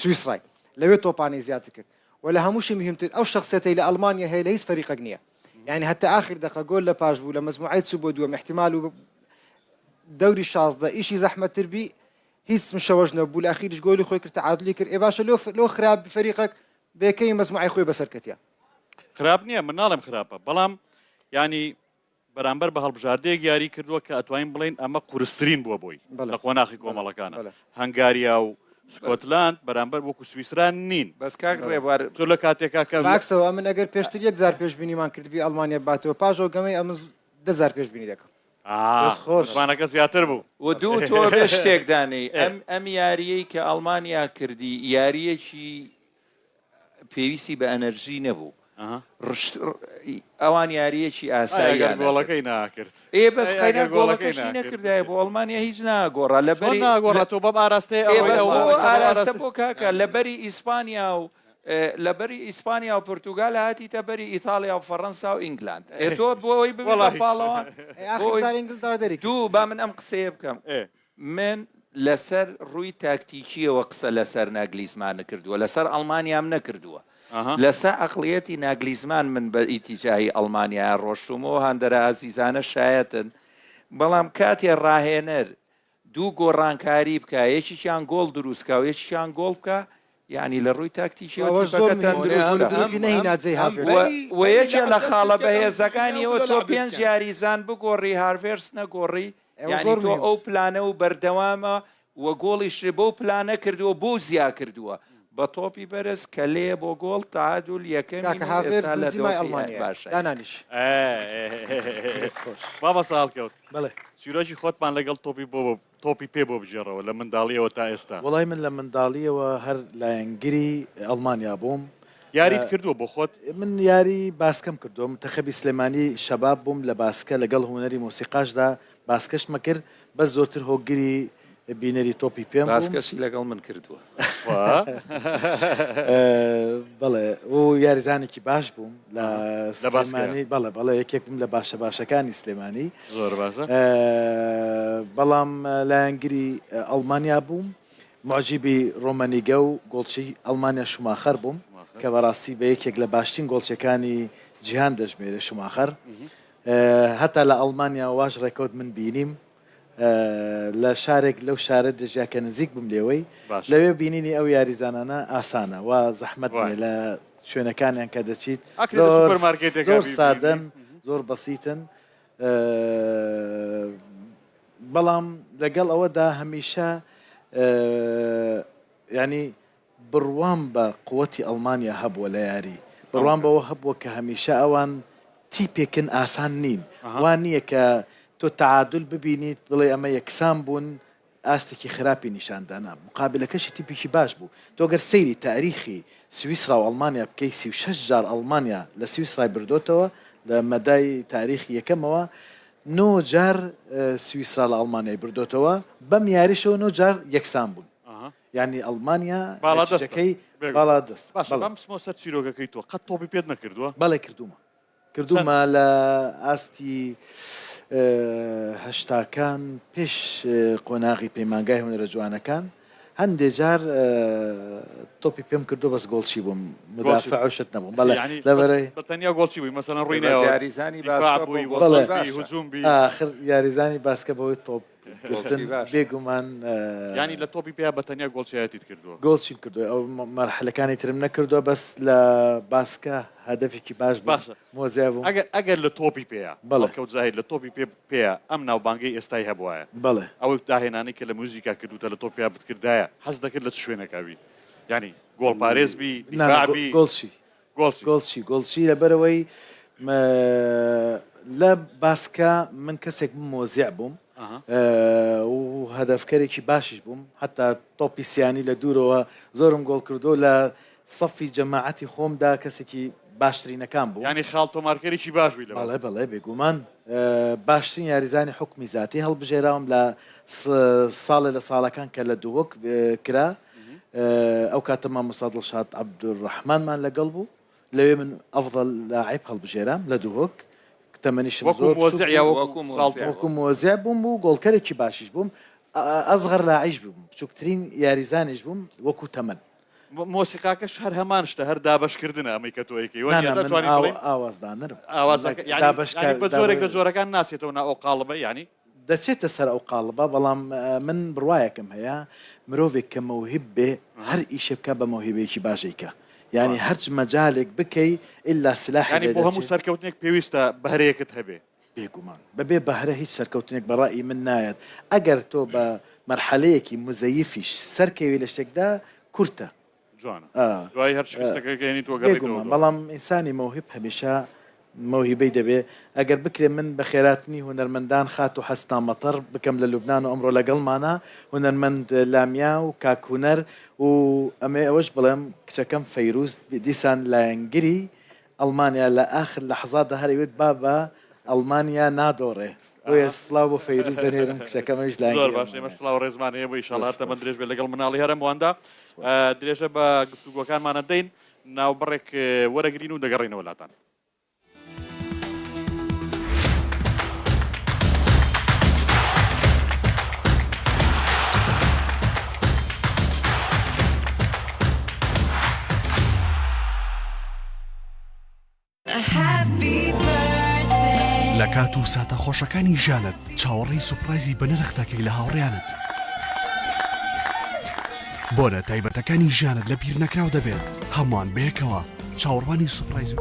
سویسرای لەوێ تۆپانەی زیاتر کرد و لە هەمووشی مهمتر ئەو شخصیەتەی لە ئەڵمانیا هەیە لە هیچ فەریقێک نییە یعنی هەتا ئاخر دەقە گۆل لە پاش بوو لە مەزموعەی چوو بۆ دووەم احتمال و دەوری 16 ئیشی زەحمەتتر بی هیچ مشەوەش نەبوو لە ئەخیریش گۆلی خۆی کرد تەعادلی کرد ئێ باشە لۆ لۆ خراپ فەریقەک بێکەی مەزموعەی خۆی بەسەر کەتیە. خراپ نییە من ناڵێم خراپە بەڵام یانی بەرامبەر بە هەڵبژاردەیەک یاری کردووە کە ئەتوانین بڵێین ئەمە قورسترین بووە بۆی لە قۆناخی کۆمەڵەکانە هەنگاریا و سکۆتلاند بەرامبەر وەکو سویسرا نین بەس کاک ڕێبوار تۆ لە کاتێکا کە باکسەوە ئەمن ئەگەر پێشتر یەک جار پێشبینیمان کردبی ئەڵمانیا باتەوە پاش ئەو گەمەی ئەمن دە جار پێشبینی دەکەم. دەست خۆش. متمانەکە زیاتر بوو. و دوو تۆ ئەبێ شتێک دانێی ئەم ئەم یاریەی کە ئەڵمانیا کردی یاریەکی پێویستی بە ئەنەرژی نەبوو ڕشت ئەوان یاریەکی ئاساییان گۆڵەکەی ناکرد ئێ بەس قەینا گۆڵەکەشی نەکردایە بۆ ئەڵمانیا هیچ ناگۆڕا لەبەری ناگۆڕا تۆ بەم ئاراستەیە ئێ بەس بۆ ئاراستە بۆ کاکە لەبەری ئیسپانیا و لە بەری ئیسپانیا و پرتوگال هاتیتە بەری ئیتاڵیا و فەڕەنسا و ئینگلاند ئێ تۆ بۆ ئەوەی ببی بە پاڵەوان بۆ ئەوەی دوو با من ئەم قسەیە بکەم من لەسەر ڕووی تاکتیکیەوە قسە لەسەر ناگلیزمان نکردووە لەسەر ئەڵمانیام نەکردووە لەسە ئەقلیەتی ناگلیزمان من بە ئیتیجاهی ئەڵمانیا ڕۆشتومەوە هاندەرە ئازیزانە شایەتن بەڵام کاتێ ڕاهێنەر دوو گۆڕانکاری بکا یەکیکیان گۆڵ دروست کا و یەکیکیان گۆڵ بکا یانی لە ڕووی تاکتیکیەوە ئەوەش زۆر تیپەکە مهمە تەندروستە ئەم نەهینا جەی هاڤێرتز و و یەکێ لە خاڵە بەهێزەکانیەوە تۆ پێنج یاریزان بگۆڕی هاڤێرتز نەگۆڕی ئەوە یانی زۆر تۆ مهمە ئەو پلانە و بەردەوامە و گۆڵیش بەو پلانە کردووە بۆ زیا کردووە بە تۆپی بەرز کەلێ بۆ گۆڵ تەعادول یەکەمین کاکە و هاڤێرتز ئێستا لە بنزیمای دۆخی ئەڵمانیایە باشە دانانیش دەست خۆش. مامۆستا هەڵکەوت بەڵێ. چیرۆکی خۆتمان لەگەڵ تۆپی بۆ تۆپی پێ بۆ بگێڕەوە لە منداڵیەوە تا ئێستا. وەڵای من لە منداڵیەوە هەر لایەنگری ئەڵمانیا بووم. یاریت کردووە بۆ خۆت؟ من یاری باسکەم کردووە، مونتەخەبی سلێمانی شەباب بووم لە باسکە لەگەڵ هونەری مۆسیقاشدا باسکەشمە کرد بەس زۆرتر هۆگری بینەری تۆپی پێم بووم. باسکەشی لەگەڵ من کردووە. بەڵێ و یاریزانێکی باش بووم لە سلێمانی بەڵێ بەڵێ یەکێک بووم لە باشە باشەکانی سلێمانی. زۆر باشە. بەڵام لایەنگری ئەڵمانیا بووم. موعجیبی ڕۆمەنیگە و گۆڵچی ئەڵمانیا شوماخەر بووم کە بەڕاستی بە یەکێک لە باشترین گۆڵچیەکانی جیهان دەژمێرێ شوماخەر هەتا لە ئەڵمانیا واش ڕێکەوت من بینیم لە شارێک لەو شارە دەژیا کە نزیک بووم لێوەی لەوێ بینینی ئەو یاریزانانە ئاسانە و زەحمەت نیە لە شوێنەکانیان کە دەچیت زۆر سادەن زۆر بەسیتن بەڵام لەگەڵ ئەوەدا هەمیشە یانی بڕوام بە قوتی ئەڵمانیا هەبووە لە یاری، بڕوام بەوە هەبووە کە هەمیشە ئەوان تیپێکن ئاسان نین، وا نییە کە تۆ تەعادول ببینیت بڵێی ئەمە یەکسان بوون ئاستێکی خراپی نیشان دا، نا موقابلەکەشی تیپێکی باش بوو، تۆ گەر سەیری تاریخی سویسرا و ئەڵمانیا بکەی 36 جار ئەڵمانیا لە سویسرای بردۆتەوە لە مەدای تاریخی یەکەمەوە نۆ جار سویسرا لە ئەڵمانیای بردۆتەوە، بەم یاریشەوە نۆ جار یەکسان بوون. یانی ئەڵمانیا باڵادەستە نەتیجەکەی باڵادەستە. باشە بەڵێ. با بچمەوە سەر چیرۆکەکەی تۆ قەت تۆپی پێت نەکردووە؟ بەڵێ کردوومە چەند؟ کردوومە لە ئاستی هەشتاکان پێش قۆناغی پەیمانگای هونەرە جوانەکان هەندێ جار تۆپی پێم کردووە بەس گۆڵچی بووم گۆڵچی مدافع و شت نەبووم بەڵێ یانی لەبەرەی بە تەنیا گۆڵچی بووی مەسەلەن ڕووی بەس نایەوە یاریزانی دیفاع باسکە بۆ بووی گۆڵچی بەڵێ وەسەت بی باشە. هجوم بی ئاخر یاریزانی باسکە بەوەی تۆپ گرتن گۆڵچی باشە. بێگومان. یانی لە تۆپی پێیا بە تەنیا گۆڵچیایەتیت کردووە؟ گۆڵچیم کردووە ئەو مەرحەلەکانی ترم نەکردووە بەس لە باسکە هەدەفێکی باش بووم باشە مۆزیا بووم. ئەگەر ئەگەر لە تۆپی پێیا بەڵێ. هەڵکەوت زاهیر لە تۆپی پێ پێیا ئەم ناوبانگەی ئێستای هەبوایە بەڵێ. ئەو داهێنانەی کە لە موزیکا کردووتە لە تۆپی پێیا بتکردایە حەزت دەکرد لە چ شوێنێکا بی یانی گۆڵپارێز بی نا نا دیفاع بی گۆڵچی گۆڵچی. گۆڵچی گۆڵچی لەبەرئەوەی لە باسکە من کەسێک بووم مۆزیع بووم و هەدەفکەرێکی باشیش بووم حتا تۆپی سیانی لە دوورەوە زۆرم گۆڵ کردو لە سەفی جەماعەتی خۆمدا کەسێکی باشترینەکان بووم. یانی خاڵ تۆمارکەرێکی باش بووی لە بەڵێ باسکە. بەڵێ بێگومان باشترین یاریزانی حوکمی زاتی هەڵبژێراوم لە ساڵێ لە ساڵەکان کە لە دهۆک کرا ئەو کاتە مامۆستا دڵشاد عەبدولڕەحمانمان لەگەڵ بوو لەوێ من ئەفضل لاعب هەڵبژێرام لە دهۆک تەمەنیشم وەکو زۆر بچوک مۆزع یا بوو وەکو خاڵ وەکو مۆزع بووم و گۆڵکەرێکی باشیش بووم ئەزغەر لاعیش بووم بچووکترین یاریزانیش بووم وەکو تەمەن. مۆسیقاکەش هەر هەمان شتە هەر دابەشکردنە ئەمەی کە تۆ ئەیکەی نا وەنیە نا من دەتوانین ئاو بڵێین ئاوازدانەرم ئاوازەکە نەک یانی دابەشکار یانی بە جۆرێک دابە لە جۆرەکان ناچێتەوە ناو ئەو قاڵبە یانی دەچێتە سەر ئەو قاڵبە، بەڵام من بڕوایەکم هەیە مرۆڤێک کە مەوهیب بێ هەر ئیشێ بکا بە مەوهیبەیەکی باش ئەیکا یانی هەرچ مەجالێک بکەی ئیلا سلاحی یانی لێ بۆ هەموو دەچێ. سەرکەوتنێک پێویستە بەهرەیەکت هەبێ. بێگومان بەبێ بەهرە هیچ سەرکەوتنێک بە ڕەئی من نایەت ئەگەر تۆ بە مەرحەلەیەکی موزەیفیش سەرکەوی لە شتێکدا کورتە جوانە دوای هەر شکستەکە گەێنی تۆ گەڕێیتەوە بێگومان بەڵام ئینسانی مەوهیب هەمیشە مەوهیبەی دەبێ ئەگەر بکرێ من بەخێراتنی هونەرمەندان خاتوو حەسنا مەتەر بکەم لە لوبنان و ئەمڕۆ لەگەڵمانە هونەرمەند لامیا و کاک هونەر و ئەمەوێ ئەوەش بڵێم کچەکەم فەیروز دیسان لایەنگری ئەڵمانیا لە ئاخر لەحزاتدا هەر ئەیوت بابە ئەڵمانیا نادۆڕێ بۆیە سڵاو بۆ فەیروز دەنێرم کچەکەم ئەویش زۆر لایەنگری باش ئێمەش ئەڵمانیایە. سڵاو و ڕێزمان هەیە بۆی زۆر ئیشاڵا هەر تەمەن سپاس. درێژ بێت لەگەڵ مناڵی هەرەمواندا سپاس. درێژە بە گفتوگۆکانمان ئەدەین ناوبڕێک وەرەگرین و دەگەڕێینەوە لاتان. لە کات و ساتە خۆشەکانی ژیانت چاوەڕێی سوپرایزی بەنرخ دەکەی لە هاوڕێیانت. بۆنە تایبەتەکانی ژیانت لە بیر نەکراو دەبێت هەمووان بەیەکەوە چاوەڕوانی سوپرایز و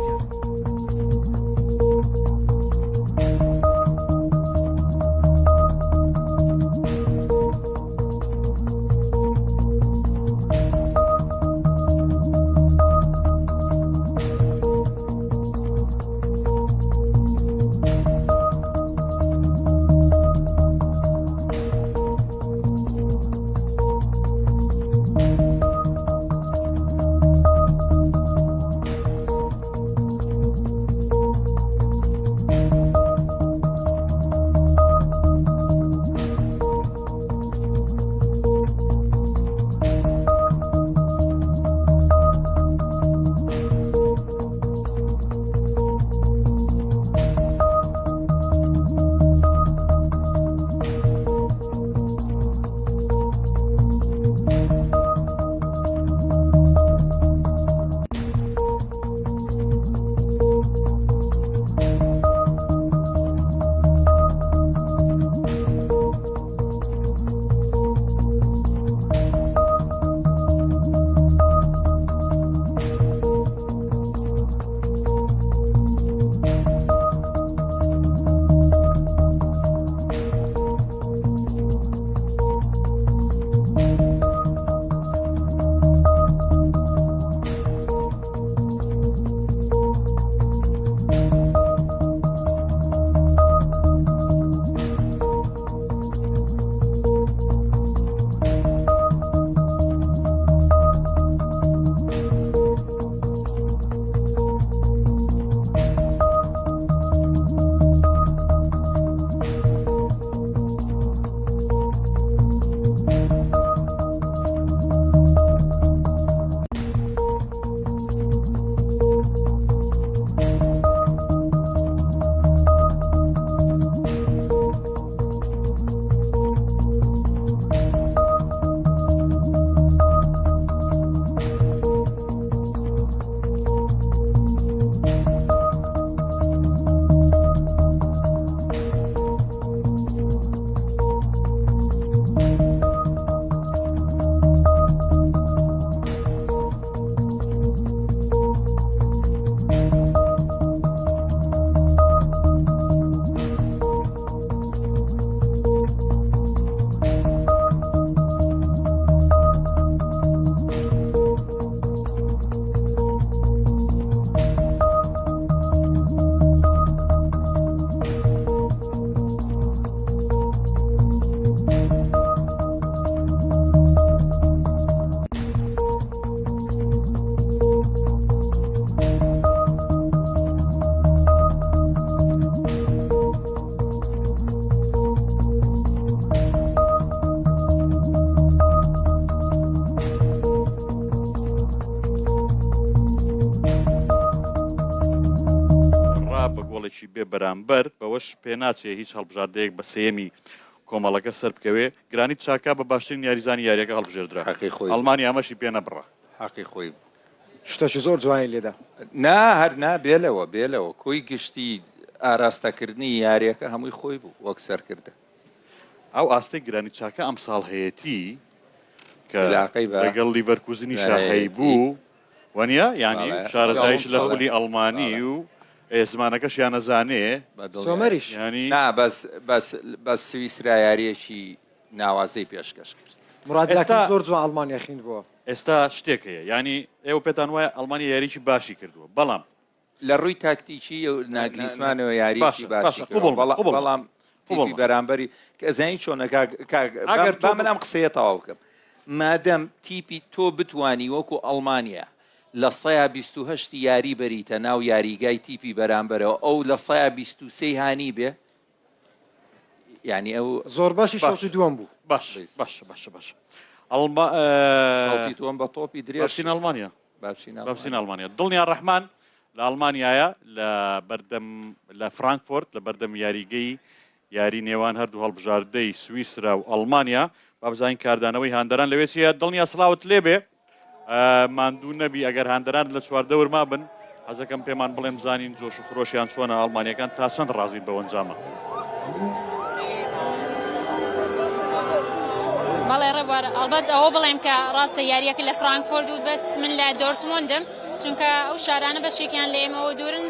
بە گۆڵێکی بێ بەرامبەر، بەوەش پێناچێ هیچ هەڵبژاردەیەک بە سێیەمی کۆمەڵەکە سەربکەوێ، گرانیت چاکا بە باشترین یاریزانی یارییەکە هەڵبژێردرا، حەقی خۆی بوو. ئەڵمانیا ئەمەشی پێ نەبڕا. حەقی خۆی بوو. شتەکی زۆر جوانی لێدا. نا هەر نا بێ لەوە بێ لەوە کۆی گشتی ئاراستەکردنی یاریەکە هەمووی خۆی بوو وەک سەرکردە. ئەو ئاستەی گرانیت چاکا ئەمساڵ هەیەتی کە عیلاقەی بە لەگەڵ لیڤەرکوزنیشا هەیەتی. هەیبوو وەنیە یانی بەڵێ شارەزایش لە بەڵێ خولی ئەڵمانی بەڵێ و ئێ زمانەکەشیان ئەزانێ بە دڵنیایی. سۆمەریش. یانی. نا بەس بەس بەس سویسرا یاریەکی ناوازەی پێشکەش کرد. مراد ئێستا یاکین زۆر جوان ئەڵمانیا خیندبۆوە. ئێستا شتێک هەیە یانی ئێوە پێتان وایە ئەڵمانیا یاریی باشی کردووە بەڵام. لە ڕووی تاکتیکی ناگلیسمانەوە یارییەکی باشە باشی باشە کردووە قبوڵمە بەڵام قبوڵمە بەڵام تیپی قبوڵمە. بەرامبەری کە زانی چۆنە کاک کاک با ئەگەر تۆ با من ئەم قسەیە تەواو بکەم مادەم تیپی تۆ بتوانی وەکو ئەڵمانیا لە سەیا 28 یاری بەریتە ناو یاریگای تیپی بەرامبەرەوە ئەو لە سەیا 23 هانی بێ یانی ئەو زۆر باشی باش شەوتی دووەم بوو. باش باشە باشە باشە ئەڵما شەوتی دووەم بە تۆپی درێژ با بچینە ئەڵمانیا با بچینە با بچینە ئەڵمانیا ئەڵمانیا دڵنیا ڕەحمان لە ئەڵمانیایە لە بەردەم لە فرانکفۆرت لە بەردەم یاریگەی یاری نێوان هەردوو هەڵبژاردەی سویسرا و ئەڵمانیا با بزانین کاردانەوەی هاندەران لەوێ چییە دڵنیا سڵاوت لێبێ ماندوو نەبی ئەگەر هاندەران لە چواردەور مابن حەزەکەم پێمان بڵێن بزانین جۆش و خرۆشیان چۆنە ئەڵمانیەکان تا چەند ڕازین بەو ئەنجامە. بەڵێ ڕێبوار ئەڵبەت ئەوە بڵێم کە ڕاستە یاریەکە لە فرانکفۆرت و بەس من لە دۆرتموندم چونکە ئەو شارانە بەشێکیان لە ئێمەوە دوورن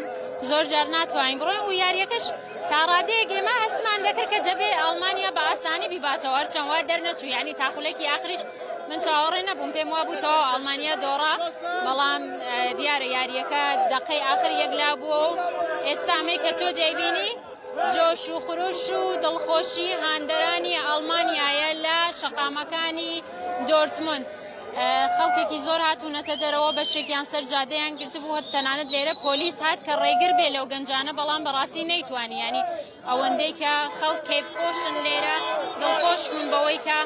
زۆر جار ناتوانین بڕۆین و یاریەکەش تا ڕادەیەک ئێمە هەستمان دەکرد کە دەبێ ئەڵمانیا بە ئاسانی بیباتەوە هەرچەند وا دەرنەچوو یعنی تا خولەکی ئاخریش من چاوەڕێ نەبووم پێم وابوو تەواو ئەڵمانیا دۆڕا بەڵام دیارە یارییەکە دەقەی ئاخر یەکلا بووە و ئێستا ئەمەی کە تۆ دەیبینی جۆش و خروش و دڵخۆشی هاندەرانی ئەڵمانیایە لە شەقامەکانی دۆرتموند. خەڵکێکی زۆر هاتوونەتە دەرەوە بەشێکیان سەر جادەیان گرتبوو تەنانەت لێرە پۆلیس هات کە ڕێگر بێ لەو گەنجانە بەڵام بەڕاستی نەیتوانی ینی ئەوەندەی کە خەڵک کەیفخۆشن لێرە دڵخۆش بوون بەوەی کە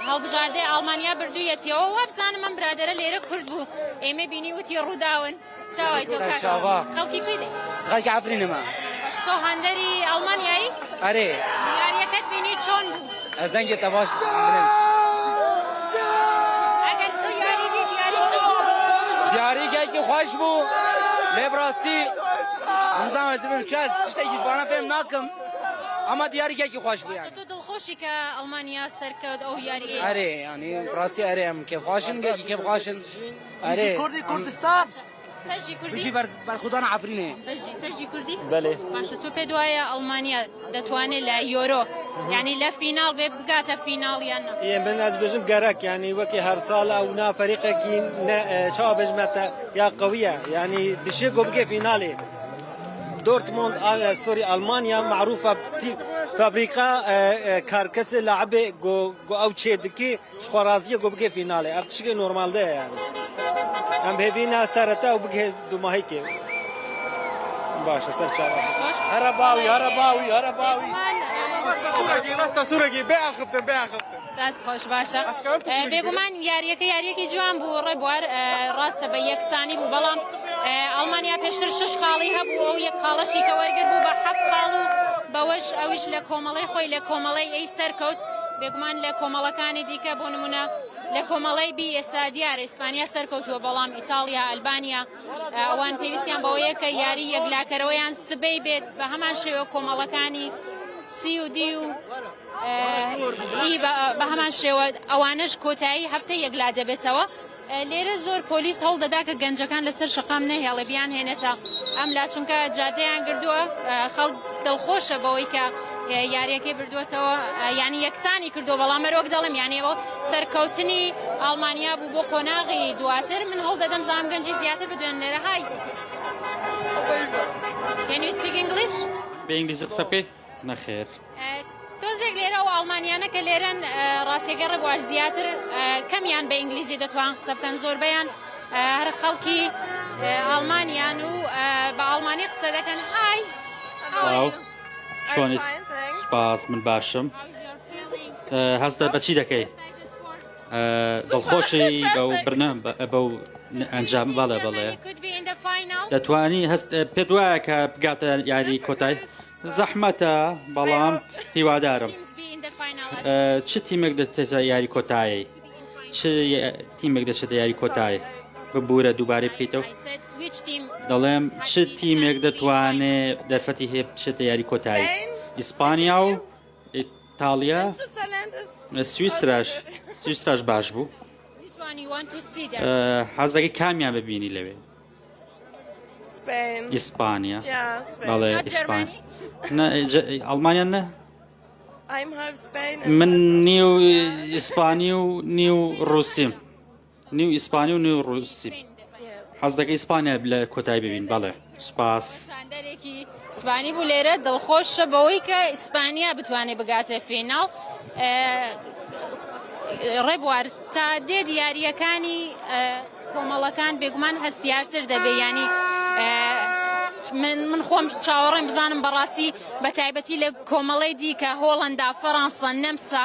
هەڵبژاردەی ئاڵمانیا بردوویەتیەوە وابزانم ئەم برادەرە لێرە کورد بوو ئێمە بینی وتی ڕووداون چاوای تۆ کاکە خەڵکی کوێ دەی خەڵکی عەفرینمە تۆ هاندەری ئەڵمانیایی ئەرێ یاریەکەت بینی چۆن بوو ئەزەنگێتە باش ئەگەر تۆ یاری دیت یاری چۆن بوو یاری گەلکی خۆش بوو لێ بڕاستی نزانم ez bim kes tiştekî vana fêm nakim ama diyarî gelkî xweş bû yani. تۆ دڵخۆشی کە ئەڵمانیا سەرکەوت ئەو یاریەی ئەرێ yani ڕاستی ئەرێ ئەم کێفخواشن gelkî kêfxweşin ئەرێ کوردی کوردستان تەژی کوردی بژی بەرخودان عەفرینێ بژی تەژی کوردی بەلێ. باشە تۆ پێت وایە ئەڵمانیا دەتوانێت لە یۆرۆ یعنی لە فیناڵ بێ بگاتە فیناڵ یان نا یە من ئەز بێژم گەرەک یعنی وەکی هەر ساڵ ئەو نا فەریقێکی چاوە بێژمە یا قویە یعنی دشێ گۆ بگێ فیناڵێ دۆرتموند سۆری ئەڵمانیا معروفە فابریقا کارکەسێ لاعبێ گۆ گۆ ئەو چێ دکێ شخوا ڕازیە گۆ بگێ فیناڵێ ئەف تشکێ نۆرمال دەیە یعنی ئەم هێڤینا سەرەتا و بگێ دوماهی کێ باشە سەر چاوە هەرە باوی هەرە باوی هەرە باوی ڕاستە سوورەگی بێ ئاخفتن بێ ئاخفتن دەست خۆش باشە بێگومان یاریەکە یاریەکی جوان بوو ڕێبوار ڕاستە بە یەکسانی بوو بەڵام ئەڵمانیا پێشتر شش خاڵی هەبوو ئەو یەک خاڵەشی کە وەرگر بوو بە حەفت خاڵ و بەوەش ئەویش لە کۆمەڵەی خۆی لە کۆمەڵەی ئەی سەرکەوت بێگومان لە کۆمەڵەکانی دیکە بۆ نمونە لە کۆمەڵەی بی ئێستا دیارە ئیسپانیا سەرکەوتووە بەڵام ئیتاڵیا ئەلبانیا ئەوان پێویستیان بەوەیە کە یاری یەکلاکەرەوەیان سبەی بێت بە هەمان شێوە کۆمەڵەکانی سی و دی و ئی بە هەمان شێوە ئەوانەش کۆتایی هەفتە یەکلا دەبێتەوە. لێرە زۆر پۆلیس هەوڵ دەدا کە گەنجەکان لەسەر شەقام نەهێڵێ بیان هێنێتە ئەم لا چونکە جادەیان گردووە خەڵک دڵخۆشە بەوەی کە یاریەکەی بردووەتەوە یعنی یەکسانی کردو بەڵام هەروەک دەڵێم یعنی ئەوە سەرکەوتنی ئەڵمانیا بوو بۆ قۆناغی دواتر من هەوڵ دەدەم زام گەنجی زیاتر بدوێن لێرە های Can you speak English? بە ئینگلیزی قسە بکەی؟ نەخێر. تۆزێک لێرە ئەو ئاڵمانیانە کە لێرەن ڕاستیەکەی ڕێبوار زیاتر کەمیان بە ئینگلیزی دەتوان قسە بکەن زۆربەیان هەر خەڵکی ئاڵمانیان و بە ئاڵمانی قسە دەکەن های چۆنیت سپاس من باشم هەستە بەچی دەکەی دڵخۆشی بەو برنە بەو ئەنجام بەڵێ بەڵێ. دەتوانی هەست پێت وایە کە بگاتە یاری کۆتای؟ زەحمەتە بەڵام هیوادارم. چ تیمێک دەچێتە یاری کۆتایی؟ چ تیمێک دەچێتە یاری کۆتایی؟ ببوورە دووبارەی بکەیتەوە. دەڵێم چ تیمێک دەتوانێت دەرفەتی هەیە بچێتە یاری کۆتایی؟ ئیسپانیا و ئیتاڵیا، سویسراش سویسراش باش بوو. حەز دەکەی کامیان ببینی لەوێ؟ ئیسپانیا بەڵێ ئیسپان ئەڵمانیا نە من نیو ئیسپانی و نیو ڕووسیم نیو ئیسپانی و نیو ڕووسی حەز دەکەی ئیسپانیا لە کۆتایی ببین بەڵێ سوپاس. هاندەرێکی ئیسپانی بوو لێرە دڵخۆشە بەوەی کە ئیسپانیا بتوانێت بگاتە فیناڵ ڕێبوار تا دێت یارییەکانی کۆمەڵەکان بێگومان هەستیارتر دەبێ ینی من من خۆم چاوەڕێم بزانم بەڕاستی بە تایبەتی لە کۆمەڵی دیکە هۆڵندا فەڕەنسا نەمسا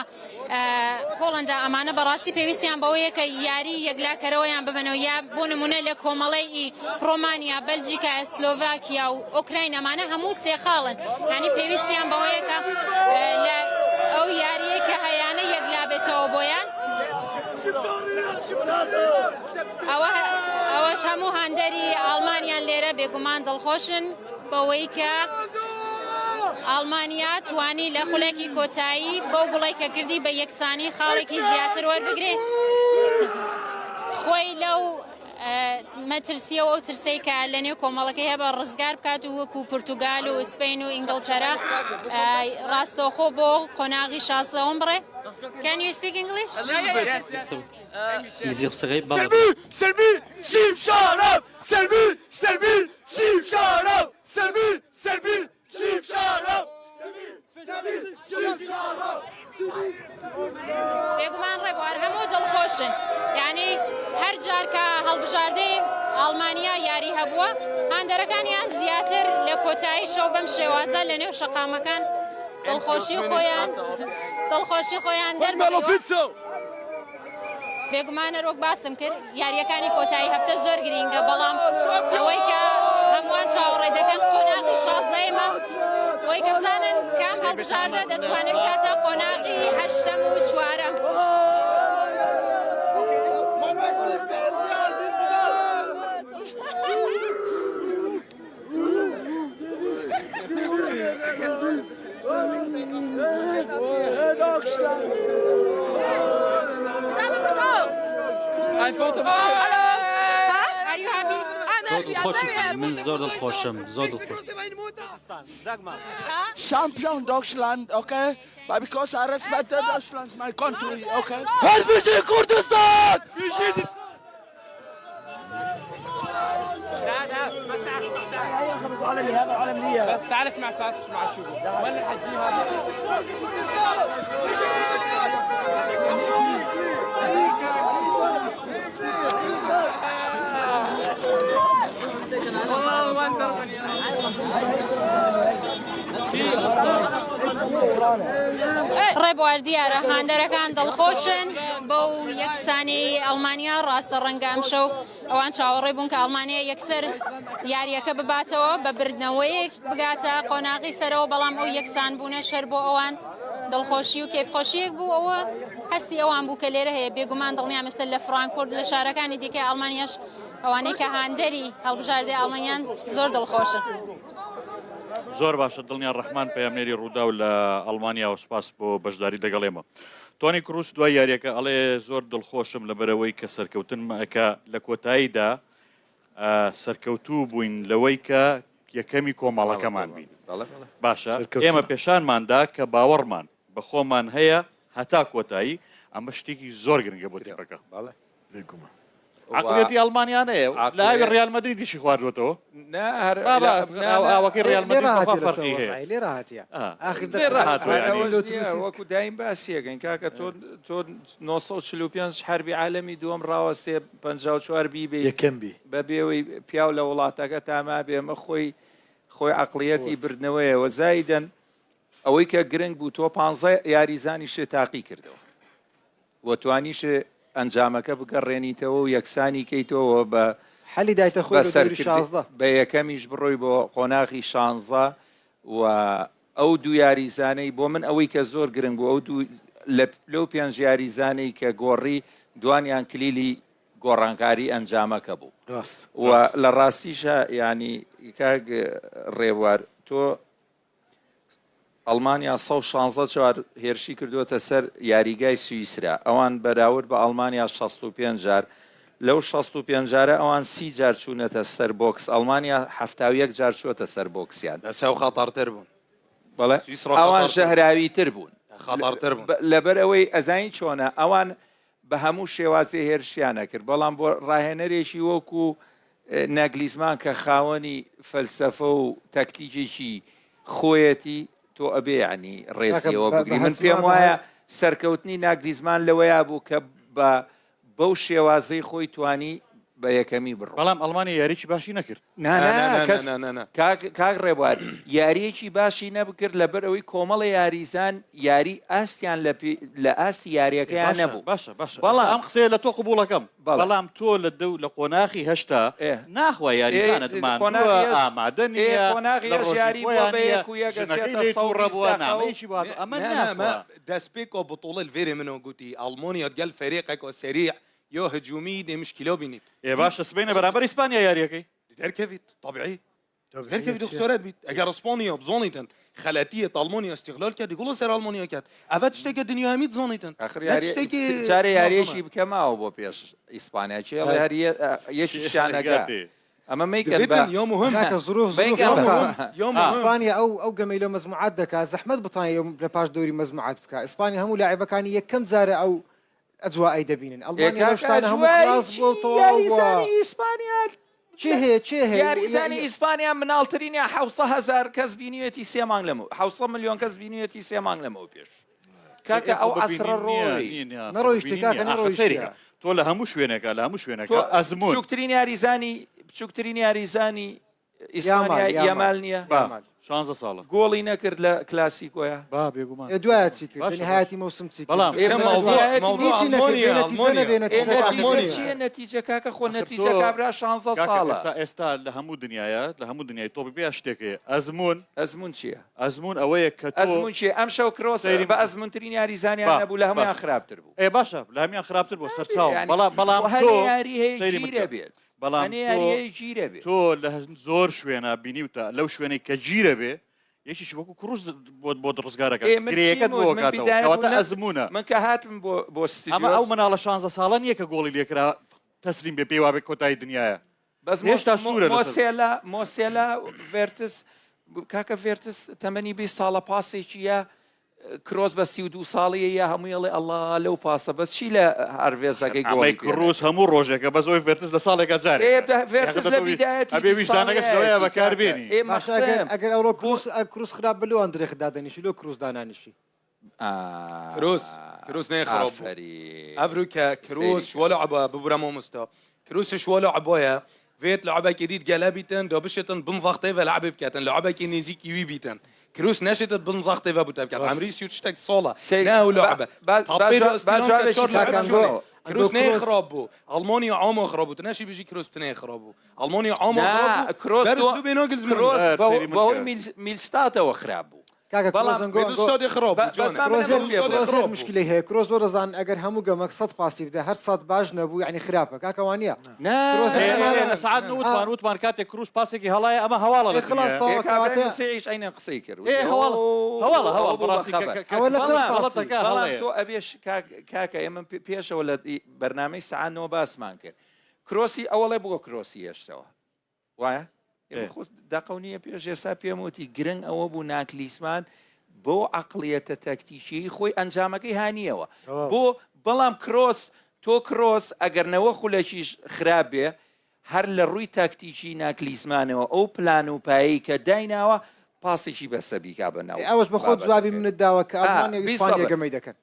هۆڵەندا ئەمانە بەڕاستی پێویستیان بەوەیە کە یاری یەکلاکەرەوەیان ببەنەوە یا بۆ نمونە لە کۆمەڵەی ئی ڕۆمانیا، بەلجیکا، سلۆڤاکیا و ئۆکراین ئەمانە هەموو سێ خاڵن یانی پێویستیان بەوەیە کە لە ئەو یاریەی کە هەیانە یەکلابێتەوە بۆیان. ئەوە ئەوەش هەموو هاندەری ئاڵمانیان لێرە بێگومان دڵخۆشن. بەوەی کە ئاڵمانیا توانی لە خولەکی کۆتایی بەو گوڵەی کە کردی بە یەکسانی خاڵێکی زیاتر وەربگرێت خۆی لەو مەترسیەوە ئەو ترسەی کە لە نێو کۆمەڵەکەی هەبە ڕزگار بکات و وەکو پرتوگال و سپین و ئینگلتەرا ڕاستەوخۆ بۆ قۆناغی شازدەوەم بڕێ Can you speak English? ئینگلیزی قسەکەی بەڵێ. سلبی سلبی شارب سلبی سلبی شیف شارب سلبی سلبی شیف شارب بێگومان ڕێبوار هەموو دڵخۆشن یعنی هەر جار کە هەڵبژاردەی ئەڵمانیا یاری هەبووە هاندەرەکانیان زیاتر لە کۆتایی شەو بەم شێوازە لە نێو شەقامەکان دڵخۆشی خۆیان دڵخۆشی خۆیان دەربڕیوە. بێگومان هەروەک باسم کرد یارییەکانی کۆتایی هەفتە زۆر گرینگە، بەڵام ئەوەی کە هەمووان چاوەڕێ دەکەن قۆناغی شازدەیەمە، بۆی کە بزانن کام هەڵبژاردە دەتوانێت بگاتە قۆناغی هەشتەم و چوارەم. من زۆر دڵخۆشم زۆر دڵخۆش Champion Deutschland, okay? But because I respect Deutschland, my country, okay? هەر بژی کوردستان! تعال اسمع تعال اسمع شو ولا الحجي هذا ڕێبوار دیارە هاندەرەکان دڵخۆشن بەو یەکسانی ئەڵمانیا ڕاستە ڕەنگە ئەمشەو ئەوان چاوەڕێ بوون کە ئەڵمانیا یەکسەر یاریەکە بباتەوە بە بردنەوەیەک بگاتە قۆناغی سەرەوە بەڵام ئەو یەکسان بوونە شەر بۆ ئەوان دڵخۆشی و کەیفخۆشیەک بوو ئەوە هەستی ئەوان بوو کە لێرە هەیە بێگومان دڵنیام ئێستا لە فرانکفۆرت لە شارەکانی دیکەی ئەڵمانیاش ئەوانەی کە هاندەری هەڵبژاردەی ئەڵمانیان زۆر دڵخۆشن. زۆر باشە دڵنیا ڕەحمان پەیامنێری ڕووداو لە ئەڵمانیاوە سوپاس بۆ بەشداری لەگەڵ ئێمە. تۆنی کروس دوای یاریەکە ئەڵێ زۆر دڵخۆشم لەبەرەوەی کە سەرکەوتن کە لە کۆتاییدا سەرکەوتوو بووین لەوەی کە یەکەمی کۆمەڵەکەمان بین. باشە ئێمە پێشانماندا کە باوەڕمان بە خۆمان هەیە هەتا کۆتایی ئەمە شتێکی زۆر گرنگە بۆ تیپەکە. بێگومان. عەقڵیەتی ئەڵمانیانەیە لە ئاوی ڕیال مەدریدیشی خواردووەتەوە. نا هەر بابا نا نا ئاوەکەی ڕیال لێرە مەدرید بەخوا هاتیە لەسەر فەرقی هەیە. وەزعی لێرە هاتیە ئاخر لێرە دەقیقە هاتووە هەر یانی. ئەوەش لۆ نییە تروسیس وەکو دایم باسیەکەین کاکە تۆ تۆ 945 حەربی عالەمی دووەم ڕاوەستێ 54 بیبەی یەکەم بی. بە بێوەی پیاو لە وڵاتەکە تا مابێ ئەمە خۆی خۆی عەقڵیەتی بردنەوەیە وە زایدەن ئەوەی کە گرنگ بوو تۆ 15 یاریزانیشت تاقی کردەوە و توانیشت ئەنجامەکە بگەڕێنیتەوە و یەکسانی کەیتەوە بە. حەلی دایتە خۆی بە لە دەوری سەرکردی 16. بە یەکەمیش بڕۆی بۆ قۆناغی شانزە و ئەو دوو یاریزانەی بۆ من ئەوەی کە زۆر گرنگ بوو ئەو دوو لە لەو پێنج یاریزانەی کە گۆڕی دوانیان کلیلی گۆڕانکاری ئەنجامەکە بوو ڕاست و لە ڕاستیشا یانی کاک ڕێبوار تۆ ئەڵمانیا 116 جار هێرشی کردووەتە سەر یاریگای سویسرا، ئەوان بەراورد بە ئەڵمانیا 65 جار، لەو 65 جارە ئەوان 30 جار چوونەتە سەر بۆکس، ئەڵمانیا 71 جار چووەتە سەر بۆکسیان. بەس ئەو خەتەرتر بوون. بەڵێ سویسرا ئەوان خەتەرتر بوون. ژەهراویتر بوون. خەتەرتر بوون. لەبەر ئەوەی ئەزانی چۆنە ئەوان بە هەموو شێوازێ هێرشیان ئەکرد، بەڵام بۆ ڕاهێنەرێکی وەکو ناگلیزمان کە خاوەنی فەلسەفە و تەکتیکێکی خۆیەتی تۆ ئەبێ یانی ڕێزیەوە بگری من پێم وایە سەرکەوتنی ناگلیزمان لەوەیا بوو کە بە بەو شێوازەی خۆی توانی بە یەکەمی بڕۆ. بەڵام ئەڵمانیا یاریی باشی نەکرد. نا نا کەس کاک کاک ڕێبوار یاریەکی باشی نەبکرد لەبەر ئەوەی کۆمەڵە یاریزان یاری ئاستیان لە لە ئاستی یاریەکەیان نەبوو باشە باشە بەڵام ئەم قسەیە لە تۆ قبوڵەکەم بەڵام تۆ لە دەو لە قۆناخی هەشتا ناخوا یاریزانت ماندووە ئامادە نییە قۆناغی لە ڕۆژی یاری خۆیان بە نییە یەک و یەک ژنەکەی ئەچێتە لێی سەد و تووڕە بیست بووە دەقە و نامەیەکی بۆ هاتووە ئەمە نا نا ما ناخوا دەستپێکا بطوڵە لڤێرێ منۆ گوتی ئەڵمانیا گەل فەریقێکا سەریع یا هجومی دێ مشکیلە بینیت. ئێ باشە سبەینێ بەرامبەر ئیسپانیا یاریەکەی. دەرکەڤیت طبیعی دەرکەڤیت و خسارەت بیت ئەگەر ئیسپانیا بزانیتن خەلەتیە ئەڵمانیا استغلال کرد گوڵە سەر ئەڵمانیا کرد ئەڤە تشتێکە دنیا هەمی دزانیتن ئاخر یاری جارێ یاریەکی بکە ماوە بۆ پێش ئیسپانیا کێ ئەڵێ هەر یەکیشیان ئەگا ئەمە مەیکەن بە یا مهم کاکە ظروف ظروف مەیکەن بە یا مهم ئیسپانیا ئەو ئەو گەمەی لە مەزموعات دەکا زەحمەت بتانێ لە پاش دەوری مەزموعات بکا ئیسپانیا هەموو لاعبەکانی یەکەم جارە ئەو ئەجوائەی دەبینن ئەڵمانیا لەو کاکە شتانە هەموو ئەجوای خلاص چی بووە و تەواو بووە یاریزانی ئیسپانیا کێ هەیە کێ هەیە یاریزانی ئیسپانیا مناڵترینیان حەوسە هەزار کەس بینیوێتی سێ مانگ لەمەو حەوسە ملیۆن کەس بینیوێتی سێ مانگ لەمەو پێش کاکە ئەو عەسرە ڕۆی نەڕۆیشتێ کاکە نەڕۆیشتێ تۆ لە هەموو شوێنێکە لە هەموو شوێنێکە تۆ ئەزموون بچووکترین یاریزانی بچووکترین یاریزانی ئیسپانیا یامال نییە؟ با شانزە ساڵە. گۆڵی نەکرد لە کلاسیکۆیا؟ با بێگومان. ئێ دوایە چی کرد؟ باشە نهایەتی مەوسم چی کرد؟ بەڵام ئێ مەوضوع مەوضوع هیچی نەکرد ئەڵمانیا بێ نەتیجە ئەڵمانیا نەبێ ئێ نەتیجە نەتیجە ئەڵمانیا چییە نەتیجە کاکە خۆ ئاخر نەتیجە تۆ کابرا شانزە کاکە ساڵە. ئێستا ئێستا لە هەموو دنیایا لە هەموو دنیای تۆپی پێ شتێک هەیە ئەزموون ئەزموون چییە؟ ئەزموون ئەوەیە کە تۆ ئەزموون چییە؟ ئەمشەو کرۆس سەیری بە ئەزموونترین یاریزانیان با نەبوو لە هەموویان باشە خراپتر بوو. ئێ باشە لە هەموویان خراپتر بووە نابێ سەرچاوم یانی بەڵام بەڵام خۆ تۆ هەنێ یاری هەیە سەیری من گیرە بکە بێت بەڵام هەنێ تۆ یاری هەیە گیرە بێت. تۆ لە زۆر شوێنا بینیوتە لەو شوێنەی کە گیرە بێ یەکێکی وەکو کروس بۆت بۆت ڕزگارەکە ئێ من گرێیەکەت چیم بۆ وت من ئەکاتەوە بیدایە بوو کەواتە نە ئەزموونە من کە هاتم بۆ بۆ ئەمە ستیدیۆ ئەو مناڵە شانزە ساڵە نییە کە گۆڵی لێکرا تەسلیم بێ پێی وابێ کۆتایی دنیایە بەس هێشتا سوورە لەسەر مۆسێلا مۆسێلا ڤێرتس کاکە ڤێرتس تەمەنی 20 ساڵە پاسێکی یا کرۆس بە 32 ساڵیە یا هەمووی ئەڵێ ئەڵا لەو پاسە بەس چی لە هەرڤێزەکەی ئەمەی گۆڵی پێ کروس هەموو ڕۆژێکە بەس ئەوی ڤێرتس لە ساڵێکا ئێ جارێکە ڤێرتس لە بیدایەتی ئەبێ 20 ویژدانەکەش لەوەیە ساڵیایەتی بەکار کاکە بێنی ئێ باشە ئەگەر مەخسم ئەگەر ئەوڕۆ بۆ کروس کروس خراپ بە لۆ ئەندرێخت دادەنیشی لۆ کروس دانانیشی کروس کروس نەی خراپ بوو ئافەرین ئەڤرو کە کروس سەیری کە شوە لعبە ببورە مامۆستا کروس شوە لعبایە ڤێت لعبەکی دیت گەلە بیتن دا بشێتن بن ضغطێ ڤە لعبێ بکەتن لعبەکی نزیکی وی بیتن کروس نەشێتت بن ضغطێ ڤە بوتە بکات ڕاست عەمری سی و شتێک ساڵە سەیری نە ئەو با لعبە با با تاپێ دا جواب با استلام کە جوابێکی چۆر لعبە ساکەم چۆنێ بۆ کروس ئەندۆ نەی کروس خراپ بوو ئەڵمانیا عامە خراپ بوو نەشی بژی کروس تنەی خراپ بوو ئەڵمانیا عامە خراپ نا بوو کرۆس بەر دۆ اسلوبێ ناگلزمان کرۆس بوو بەر بە سەیری من بەهۆی کە میل میلستاتەوە خراپ بوو کاکە بەڵام کرۆس ئەنگۆ بێ ئەنگۆ دڵشادێ خراپ بە بوو بەس جانە با من کرۆس ئەمە یەک پێ دڵشادێ بڵێم کرۆس یەک خراپ بوو مشکلەی هەیە کرۆس وەرەزان ئەگەر هەموو گەمەک سەد پاسی بدە هەر سەد باش نەبوو یعنی خراپە کاکە وانە نا کرۆس ئێ ئێ ئەمانە لە سەعات نۆ ئا وتمان وتمان کاتێک کروس پاسێکی هەڵایە ئەمە هەواڵە ئێ لە خلاص دنیایە ئێ تەواو کابرای کەواتە نووسێیش عەینەن قسەی کرد ئێ وتی هەواڵ هەواڵە ئەوە هەواڵ بوو بە بەڕاستی کە خەبەر کە کە ئەوە لە چەند بەڵام بەڵام پاسی غەڵەتەکە بەڵام هەڵەیە تۆ ئەبێش کاک کاکە ئێمە پێشەوە لە بەرنامەی سەعات نۆ باسمان کرد کرۆسی ئەوەڵێ بۆ کرۆسی هێشتەوە وایە؟ ئێمە خۆ دەقەو نییە پێش ئێستا پێم وتی گرنگ ئەوە بوو ناکلیسمان بەو عەقڵیەتە تەکتیکیەی خۆی ئەنجامەکەی هانیەوە بۆ بەڵام کرۆس تۆ کرۆس ئەگەر نەوە خولەکیش خراپ بێ هەر لە ڕووی تاکتیکی ناکلیسمانەوە ئەو پلان و پایەی کە دایناوە پاسێکی بەسە بیکا بە ناو ئەوەش بە خۆت جوابی بابەتەکەی منت داوە کە ئا ئەڵمانیا و ئیسپانیا بیسەبر گەمەی دەکەن.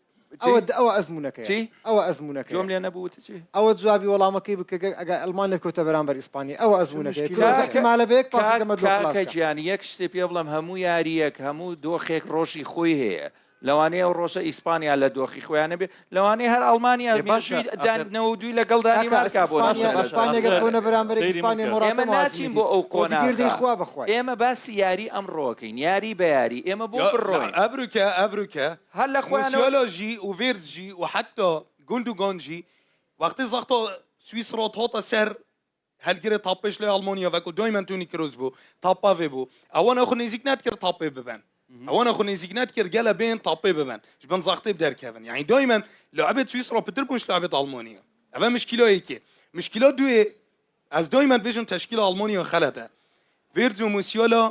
چی؟ ئەوە ئەوە ئەزموونەکەیە. چی؟ ئەوە ئەزموونەکەیە. گوێم لێ نەبوو وتت چی؟ ئەوە جوابی وەڵامەکەی بکە گەر ئەگەر ئەڵمانیا بکەوتە بەرامبەر ئیسپانیا ئەوە چ ئەزموونەکەیە. مشکیلە کرۆس کاکە ئیحتیمالە بە یەک پاسی کاک گەمەت لۆ خلاس کاکە کا. گیان یەک شتێ پێ بڵێم هەموو یارییەک هەموو دۆخێک ڕۆژی خۆی هەیە. لەوانەیە ئەو ڕۆژە ئیسپانیا لە دۆخی خۆیان نەبێ لەوانەیە هەر ئەڵمانیا ئێ باشە مێژووی ئاخر 92 لەگەڵ کاکە دانیمارکا بۆ ئیسپانیا نمونە ئیسپانیا گەر ئاخر کەونە بەرامبەرێک سەیری من ئیسپانیا کە مۆراتە ئێمە ناچین مهاجمیتی بۆ ئەو رۆدیگێر قۆناغە دەیخوا بەخوای. ئێمە باسی یاری ئەمڕۆکەین یاری بە یاری ئێمە بۆ یا لا بڕۆین ئەڤروکە ئەڤروکە هەر لە خۆیانەوە موسیالا ژی و ڤێرتز ژی و حەتا گوندوگان ژی وەختی زەختا سویسرا تاتە سەر هەلگرێ تاپێش لە ئەڵمانیا وەکو دایمەن تۆنی کروس بوو تاپاڤێ بوو ئەوانە خو نزیک نەدکرد تاپێ ببەن ئەوانە خو نزیک نەدکرد گەلە بێن تاپێ ببەن ji bin زەختێ بدەرکەون یعنی دایمەن لاعبێت سویسرا پتر بوون ji لاعبێت ئەڵمانیا ئەڤە مشکیلە یەکێ مشکیلە دوێ ئەز دایمەن بێژم تەشکیلە ئەڵمانیا خەلەتە ڤێرتز و موسیالا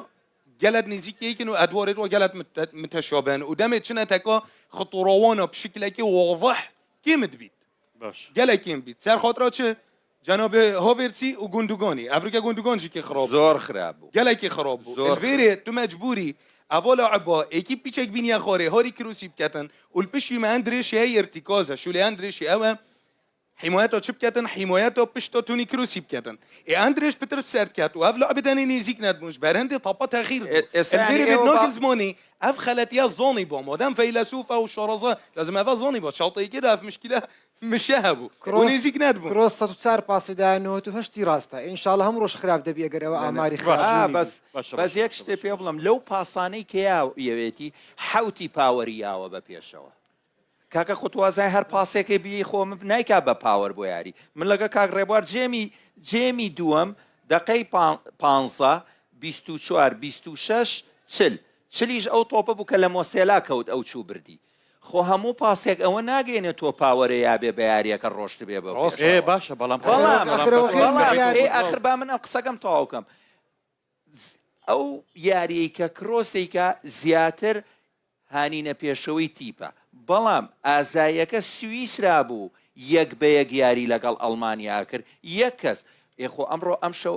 گەلەک نزیک یەکن و ئەدوارێت وە گەلەک متەشابهن و دەمێ چنە تەکا خطوراوانە بشکلێکی واضح کێمت بیت باش گەلەک کێم بیت سەر خاطرا چ جەناب هاڤێرتسی و گوندوگانی ئەفریکا گوندوگان ژی کی خراب بوو زۆر خراپ بوو گەلەکی خراب بوو زۆر خراپ الڤێرێ تو مەجبوری ئەڤا لاعبا ئێکی پیچێک بینیە خارێ هاری کروسی بکەتن و الپشوی مە ئەندرێشی هەی ارتکازە شولێ ئەندرێشی ئەوە حیمایەتا چ بکەتن حیمایەتا پشتا تونی کروسی بکەتن ئێ ئەندرێش پتر بسەر کەت و ئەڤ لاعبێ دەنێ نێزیک نەدبوون ژ بەرهەندێ تاپا تەغییر بوو ئێستا یانی الڤێرێ بێت ئێوە با ناگل زمانی ئەڤ خەلەتیە زانی با مادەم فەیلەسوفە و شارەزا لازم ئەڤ زانی با شەوتەیەکێ دا ئەڤ مشکیلە مشە هەبوو و کرۆس نێزیک نەدبوون. کرۆس 104 پاسی دایە 98 ی ڕاستە ئینشاڵڵا هەموو ڕۆژ خراپ دەبی ئەگەر ئەوە ئاماری ئا خراپبوونی بەس بی. باشە بەس باشە یەک باشە شتێ باشە پێ بڵێم لەو پاسانەی کە یاویەتی حەوتی پاوەری یاوە بە پێشەوە کاکە خۆ توازای هەر پاسێکەی بیەی خۆ من نایکا بە پاوەر بۆ یاری من لەگە کاک ڕێبوار جێمی جێمی دووەم دەقەی پانزە 24 26 چل چلیش ئەو تۆپە بوو کە لە مۆسێلا کەوت ئەو چوو بردی خۆ هەموو پاسێک ئەوە ناگەینێ تۆ پاوەرە یابێ بە یاریەکە ڕۆشتبێ بۆ ئێ پێشەوە باشە بەڵام بەڵام بەڵام بە بەڵام تۆ ئێ ئاخر با من ئەم قسەکەم تەواو کەم ئەو یاریەی کە کرۆسێکە زیاتر هانینە پێشەوەی تیپە، بەڵام ئازایەکە سویسرا بوو یەک بە یەک یاری لەگەڵ ئەڵمانیا ئەکرد یەک کەس، ئێ خۆ ئەمڕۆ ئەمشەو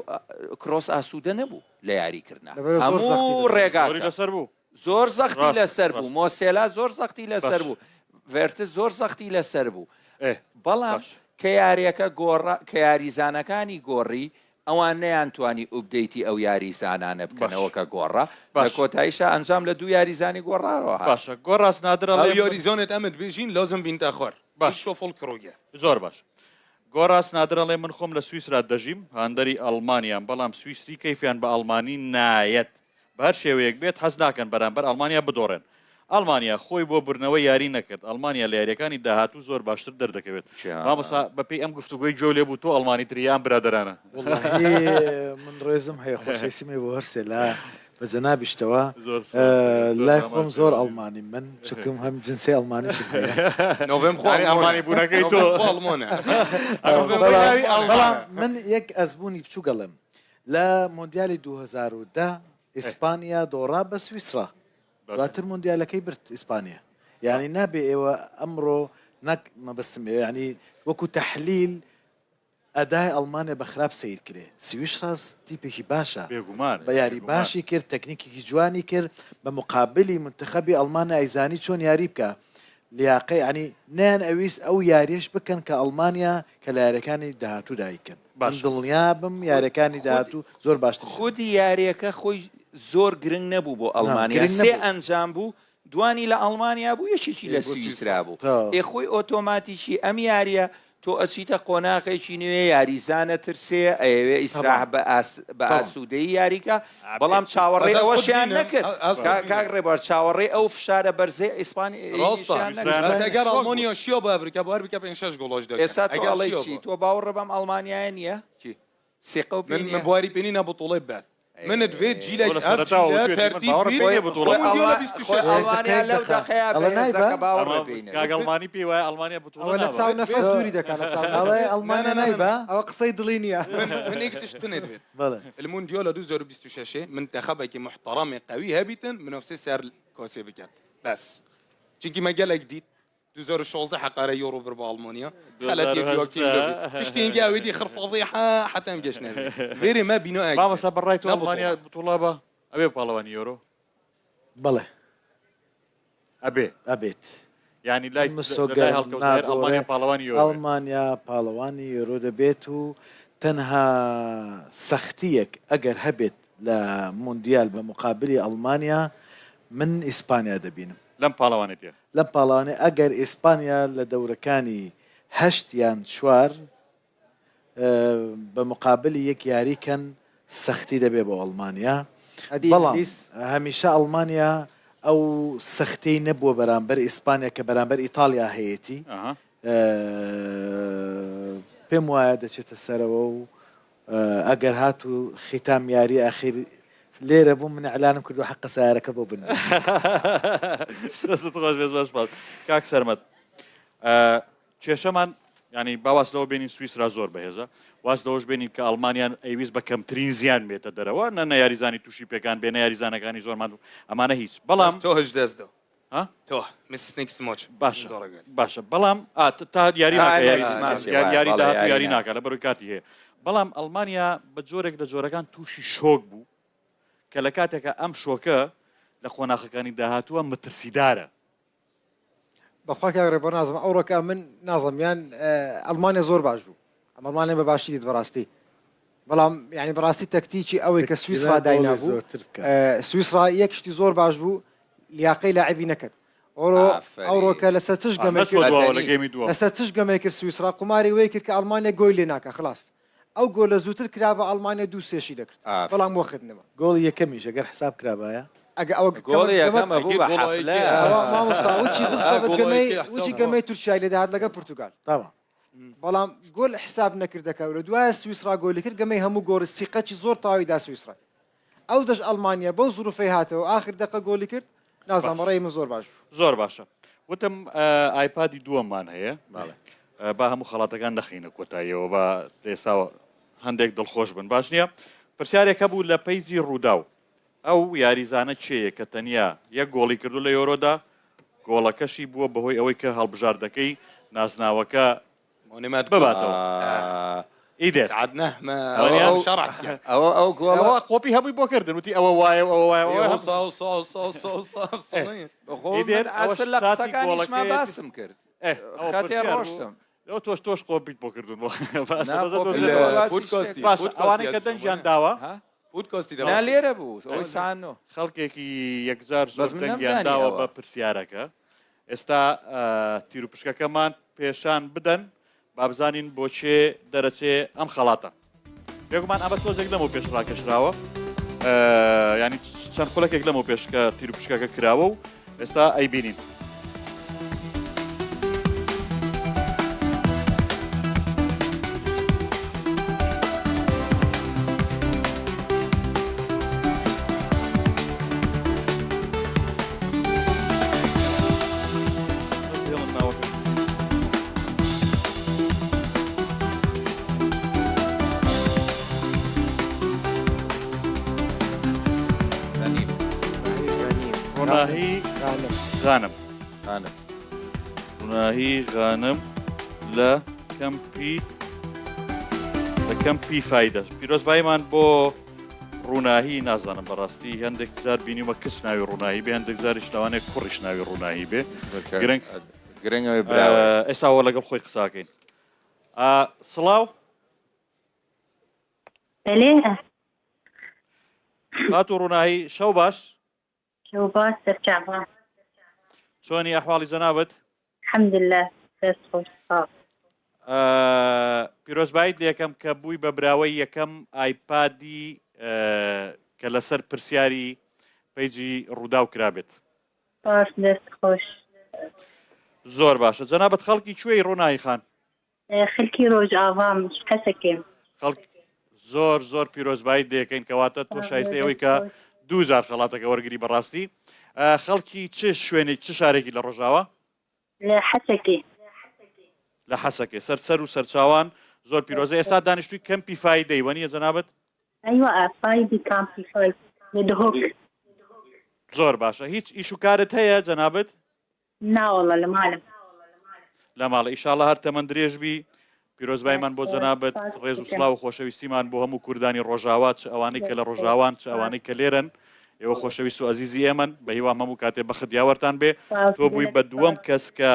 کرۆس ئاسوودە نەبوو لە یاری کردنا لەبەرئەوە زۆر زەختی هەموو لەسەر بوو. زۆری ڕێگاکە لەسەر بوو. زۆر زەختی ڕاستە لەسەر بوو، ڕاستە مۆسێلا زۆر زەختی لەسەر باش بوو، ڤێرتز زۆر زەختی لەسەر بوو، ئێ بەڵام باش. کە یاریەکە گۆڕا کە یاریزانەکانی گۆڕی ئەوان نەیانتوانی ئوپدەیتی ئەو یاریزانانە باش بکەنەوە کە گۆڕا، لە باش. کۆتاییشا ئەنجام لە دوو یاریزانی گۆڕاوە هات. باشە گۆڕاس نادر ئەو ئەڵێ من یاریزانێت ئەمت بێژین لازم بینتە خوار باش بیشۆ فڵ کرۆگە. زۆر باش گۆڕاس نادر ئەڵێ من خۆم لە سویسرا دەژیم هاندەری ئەڵمانیام بەڵام سویسری کەیفیان بە ئەڵمانی نایەت بە هەر شێوەیەک بێت حەز ناکەن بەرامبەر ئەڵمانیا بدۆڕێن. ئەڵمانیا خۆی بۆ بردنەوە یاری نەکرد، ئەڵمانیا لە یارییەکانی داهاتوو زۆر باشتر دەردەکەوێت. مامۆستا بەپێی ئەم گفتوگۆی گوێو لێ بوو تۆ ئەڵمانیتری یا ئەم برادەرانە؟ وەڵاهی من ڕێزم هەیە خۆشەویستیم هەیە بۆ هەرسێ لا بە جەنابیشتەوە زۆر سوپاس دەکەم، زۆر لای خۆم هامان زۆر شێوازی. ئەڵمانیم من چونکم هەم جنسەی ئەڵمانیشم هەیە. نۆڤێم خۆ یانی ئەڵمانە ئەڵمانی بوونەکەی تۆ. نۆڤێم خۆ ئەڵمانە. نۆڤێم خۆی بەڵام ناوی بەڵام ئەڵمانە. من یەک ئەزموونی بچووک ئەڵێم لە مۆندیالی 2010 ئیسپانیا دۆڕا بە سویسرا دواتر مۆندیالەکەی برد ئیسپانیا یعنی نابێ ئێوە ئەمڕۆ نەک مەبەستم ئێوە یعنی وەکو تەحلیل ئەدای ئەڵمانیا بە خراپ سەیر کرێ سویسراس تیپێکی باشە بێگومان بە یاری بێگومان. باشی کرد تەکنیکێکی جوانی کرد بە مقابلی منتخبی ئەڵمانیا ئەیزانی چۆن یاری بکە لیاقەی یعنی نەیان ئەویست ئەو یاریەش بکەن کە ئەڵمانیا کە لە یاریەکانی داهاتوودا ئەیکەن من باشە. دڵنیابم یاریەکانی خود داهاتوو زۆر باشتریش دەبن. خودی یاریەکە خۆی زۆر گرنگ نەبوو بۆ نا ئەڵمانیا گرنگ سێ نەبوو. ئەنجام بوو دوانی لە ئەڵمانیا بوو یەکێکی لە بۆ سویسرا سویسرا بوو تەواو. ئێ خۆی ئۆتۆماتیکی ئەم یاریە تۆ ئەچیتە قۆناغێکی نوێ یاریزان ئەترسێ ئەیەوێ ئیسراح تەبعەن بە ئاس بە تەبعەن. ئاسوودەیی یاریکا بەڵام ئەبێ چاوەڕێی بەس ئەز خود ئەوەشیان بینم نەکرد ئەز خود کا کاک بینم ڕێبوار چاوەڕێی ئەو فشارە بەرزەی ئیسپانی ڕاستە ئینگلیشیان سویسرایان نەکرد بەس سویسرا ئەگەر شۆک بوو. ئەڵمانیا شیا بۆ ئەفریکا بۆ هەر بکە پێنج شەش گۆڵاش دەکەن ئێستا تۆ ئەگەر ئەڵێی شیا چی بۆ تۆ باوەڕە بەم ئەڵمانیایە نییە کی سیقە و پێی من من نییە بواری پێنی نە بطوڵەی بەر منت ڤێت جیلێک تۆ لە ئەف سەرەتاوە جیلە وتوێتی من تەرتیب باوەڕم بیت پێی نییە خۆی بطوڵە خۆی ببات. موندیالە ئەڵما 26 خۆی یەک ئەڵمانیا دقەیەک لەو دەخا دەقەیا ئەڵێ بەهێزە نایبا کە باوەڕە ئەمە پێی کاک نەبێت ئەڵمانی پێی وایە ئەڵمانیا بطوڵە ئەوە لە نابات. چاو نەفەس تۆ دووری دەکا لە چاو ئەڵێ نەفەس نا ئەڵمانیا نا نا نا نایبا ئەوە قسەی دڵی نییە من من یەک تشت تنێت بێت بەڵێ الموندیالە 2026 منتخبێکی محتەڕەمی قوی هەبیتن منافسەی سەر کاسێ بکات بەس چونکی مە گەلێک دیت 2016 حقارە یۆرۆ بر بە ئەڵمانیا خەلەت یەک یاکیم لەبێت پشتی هینگە ئەوێ دی خڕ فەزیحە حتا ئەم گەشت نەبێت ڤێرێ مە بینا ئەگرێت مامۆستا بەڕای تۆ نە ئەڵمانیا بطوڵە بطوڵە بە ئەبێ پاڵەوانی یۆرۆ بەڵێ ئەبێ ئەبێت یعنی لای من لای مسۆگەرم هەڵکەوت هەر نادۆڕێ ئەڵمانیا پاڵەوانی یۆرۆ بێ. ئەڵمانیا پاڵەوانی یۆرۆ دەبێت و تەنها سەختییەک ئەگەر هەبێت لە مۆندیال بە مقابلی ئەڵمانیا من ئیسپانیا دەبینم. لەم پاڵەوانێتیە. لەم پاڵەوانێ ئەگەر ئیسپانیا لە دەورەکانی هەشت یان چوار بە مقابلی یەک یاری کەن سەختی دەبێ بۆ ئەڵمانیا ئەدی بەڵام ئینگلیز؟ هەمیشە ئەڵمانیا ئەو سەختیەی نەبووە بەرامبەر ئیسپانیا کە بەرامبەر ئیتاڵیا هەیەتی پێم وایە دەچێتە سەرەوە و ئەگەر هاتوو ختام یاری ئەخیر لێرە بووم من ئیعلانم کردوە حەقە سەیارەکە بۆ بنێ. دەستت خۆش بێت زۆر سپاس کاک سەرمەد کێشەمان ینی با واز لەوە بێنین سویسرا زۆر بەهێزە واز لەوەش بێنین کە ئەڵمانیان ئەیویست بە کەمترین زیان بێتە دەرەوە نە نە یاریزانی تووشی پێکان بێ نە یاریزانەکانی زۆرمان ئەمانە هیچ بەڵام تۆ هەش دەست دە ها تۆ مس نێکست ماچ باشە باشە بەڵام تا یاری یاری یاری ناکە لە بەروی کاتی هەیە بەڵام ئەڵمانیا بە جۆرێک لە جۆرەکان تووشی شۆک بوو کە لە کاتێکە ئەم شۆکە لە قۆناخەکانی داهاتووە مەترسیدارە بەخوا کاک ڕێبەر نازم ئەوڕۆکە من نازم یان ئەڵمانیا زۆر باش بوو ئەم ئەڵمانیا بە باشی دیت بەڕاستی بەڵام یعنی بەڕاستی تەکتیکی ئەوەی کە سویسرا داینابوو سویسرا یەک شتی زۆر باش بوو لیاقەی لاعبی نەکرد ئەوڕۆ ئەوڕۆکە لەسەر چش گەمەی لەسەر چش گەمەی کرد سویسرا قوماری وەی کرد کە ئەڵمانیا گۆی لێ ناکە خلاص ئەو گۆلە زووتر کرابا ئەڵمانیا دوو سێشی دەکرد بەڵام وەخت نەما. گۆڵی یەکەمیش ئەگەر حساب کرابایە. ئەگە ئەوە گۆڵی یەکەم ئەبوو بە حەفلە. ئەوە مامۆستا وچی بزەبت گەمەی وچی گەمەی تورکیای لێ دەهات لەگەڵ پورتوگال. تەمام. بەڵام گۆل حساب نەکردەکە و لە دوایە سویسرا گۆلی کرد گەمەی هەموو گۆڕی سیقەکی زۆر تەواوی دا سویسرای. ئەو دەش ئەڵمانیا بەو زروفەی هاتەوە ئاخر دەقە گۆلی کرد نازانم بەڕەی من زۆر باش بوو. زۆر باشە وتم ئایپادی دووەممان هەیە با هەموو خەڵاتەکان نەخەینە کۆتاییەوە با ئێستاوە هەندێک دڵخۆش بن باش نییە پرسیارێک هەبوو لە پەیجی ڕووداو ئەو یاریزانە کێیە کە تەنیا یەک گۆڵی کردو لە یۆرۆدا گۆڵەکەشی بووە بەهۆی ئەوەی کە هەڵبژاردەکەی نازناوەکە بباتەوە. ئیدێر. ئەوە ئەو گۆڵە. ئەوە قۆپی هەبووی بۆ کردن وتی ئەوە وایە و ئەوە وایە ئەوە ئیدێر ئەسل لە قسەکانیشما باسم کرد. خەتێ ڕۆشتم. ئەو تۆش تۆش قۆپیت بۆ کردون باش ئەوانەی کە دەنگیان داوە نا لێرە بوو ئەوەی سانۆ خەڵکێکی یەکجار زۆر دەنگیان داوە بە پرسیارەکە ئێستا تیروپشکەکەمان پێشان بدەن با بزانین بۆ کێ دەرەچێ ئەم خەڵاتە. بێگومان ئەمە تۆزێک لەمەو پێش ڕاکێشراوە ینی چەند خولەکێک لەمەو پێش کە تیروپشکەکە کراوە و ئێستا ئەیبینین. ڕۆناهی غانم غانم ڕۆناهی غانم لە کەمپی لە کەمپی فایدە پیرۆزباییمان بۆ ڕووناهی نازانم بەڕاستی هەندێک جار بینیومە کچ ناوی ڕووناهی بێ هەندێک جاریش لەوانەیە کوڕیش ناوی ڕووناهی بێ گرنگ گرنگ ئەوەی براوە. ئێستا ئەوە لەگەڵ خۆی قساکەین سڵاو بەلێ خاتوو ڕووناهی شەو باش شەو باش سەرچاوە. چۆنی ئەحواڵی جەنابت؟ الحمدللە دەست خۆش سپاس. پیرۆزباییت لێکەم کە بووی بە براوەی یەکەم ئایپادی کە لەسەر پرسیاری پەیجی ڕووداو کرابێت. سپاس دەست خۆش. زۆر باشە جەنابت خەڵکی کوێی ڕۆناهی خان؟ خەلکی رۆژئاڤام حەسەکێم. خەڵک زۆر زۆر پیرۆزباییت لێکەین کەواتە تۆ شایستەی ئەوەی کە دووجار خەڵاتەکە وەرگری بەڕاستی خەڵکی چ شوێنێک چ شارێکی لە ڕۆژاوا؟ لە حەسەکێ. لە حەسەکێ سەر سەر و سەرچاوان زۆر پیرۆزە ئێستا دانیشتووی کەمپی فایدەی وەنیە جەنابت؟ ئەیوە فایدی کامپی فاید لە دهۆک. زۆر باشە هیچ ئیش و کارت هەیە جەنابت؟ ناوەڵا لە مالم. لە ماڵە ئیشاڵا هەر تەمەن درێژ بی پیرۆزبایمان بۆ جەنابت ڕێز و سڵاو و خۆشەویستیمان بۆ هەموو کوردانی ڕۆژاوا چ ئەوانەی کە لە ڕۆژاوان چ ئەوانەی کە لێرەن ئێوە خۆشەویست و ئەزیزی ئێمەن بە هیوام هەموو کاتێ بەخت یاوەرتان بێ تۆ بووی بە دووەم کەس کە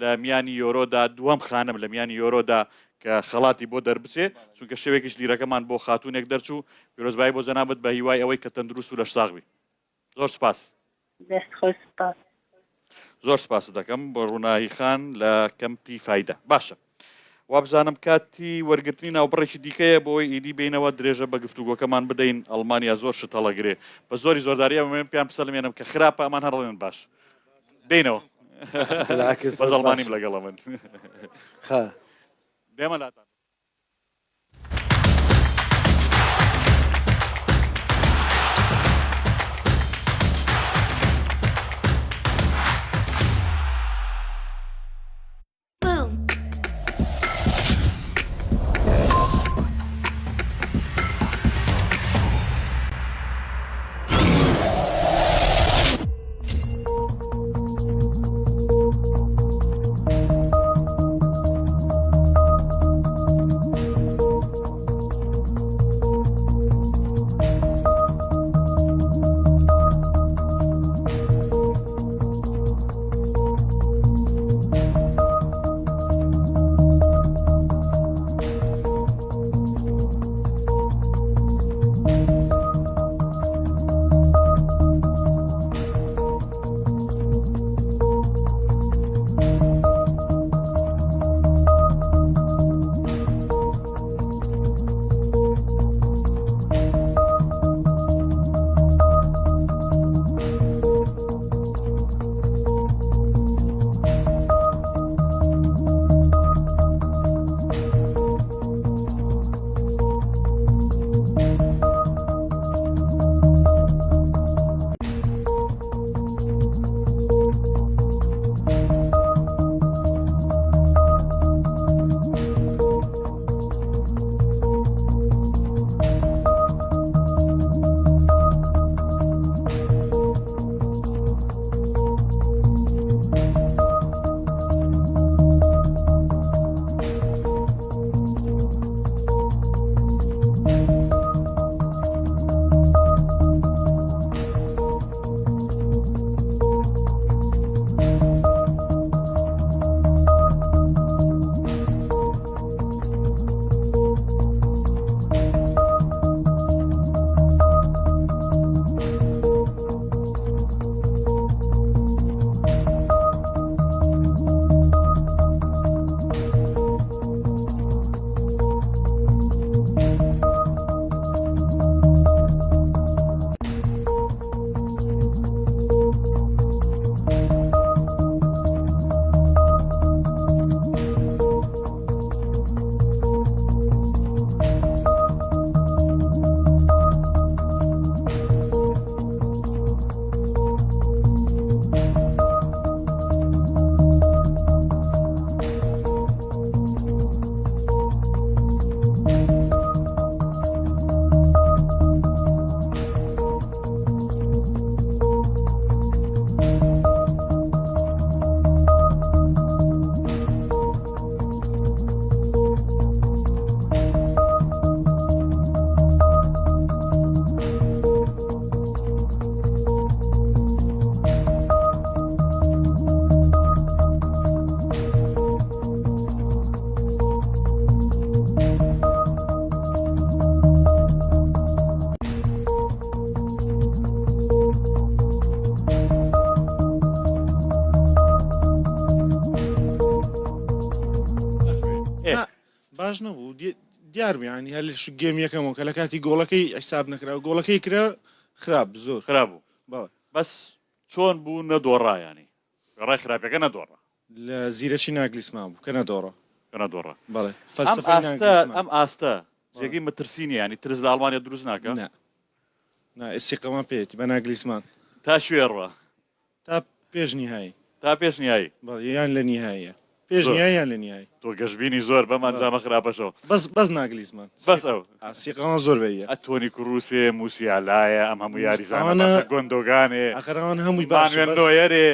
لە میانی یۆرۆدا دووەم خانم لە میانی یۆرۆدا کە خەڵاتی بۆ دەربچێ چونکە شەوێکیش لیرەکەمان بۆ خاتوونێک دەرچوو پیرۆزبایی بۆ جەنابت بە هیوای ئەوەی کە تەندروست و لەشساغ بی زۆر سوپاس. دەست خۆش سوپاس. زۆر سپاست دەکەم بۆ ڕووناهی خان لە کەمپی فایدە. باشە وابزانم کاتی وەرگرتنی ناوبڕێکی دیکەیە بۆی ئیدی بینەوە درێژە بە گفتوگۆکەمان بدەین ئەڵمانیا زۆر شت هەڵەگرێ بە زۆری زۆرداری ئەمەوێن پێیان بسەلمێنم کە خراپە ئەمان هەڕڵێن باش دێنەوە بەس ئەڵمانیم لەگەڵە من خا دێمە لاتان. باش نەبوو دیار بوو یانی هەر لە گێم یەکەمەوە کە لە کاتی گۆڵەکەی حیساب نەکرا و گۆڵەکەی کرا خراپ زۆر خراپ بوو بەڵێ بەس چۆن بوو نەدۆڕا یانی ڕای خراپەکە نەدۆڕا لە زیرەکی ناگلیسمان بوو کە نەدۆڕا کە نەدۆڕا بەڵێ ئەم فەلسەفەی ئاستە ناگلیسمان ئەم ئاستە جێگەی مەترسی نییە یانی ترس لە ئەڵمانیا دروست ناکا نا نا ئیسیقەمان پێیەتی بە ناگلیسمان تا کوێ ڕوا تا پێش نیهایی. تا پێش نیهایی. بەڵێ یان لە نیهاییە. پێش نیهایی یان لە نیهایی. تۆ گەشبینی زۆر بەم ئەنجامە خراپەشەوە. بەس بەس ناگلیزمان. بەس ئەو. ئا سیقەمان زۆر بەییە. ئە تۆنی کروسێ موسیالایە ئەم هەموو یاریزانە باشە گۆندۆگانێ. ئاخر ئەوان هەمووی باشە مانوێل نۆیەرێ.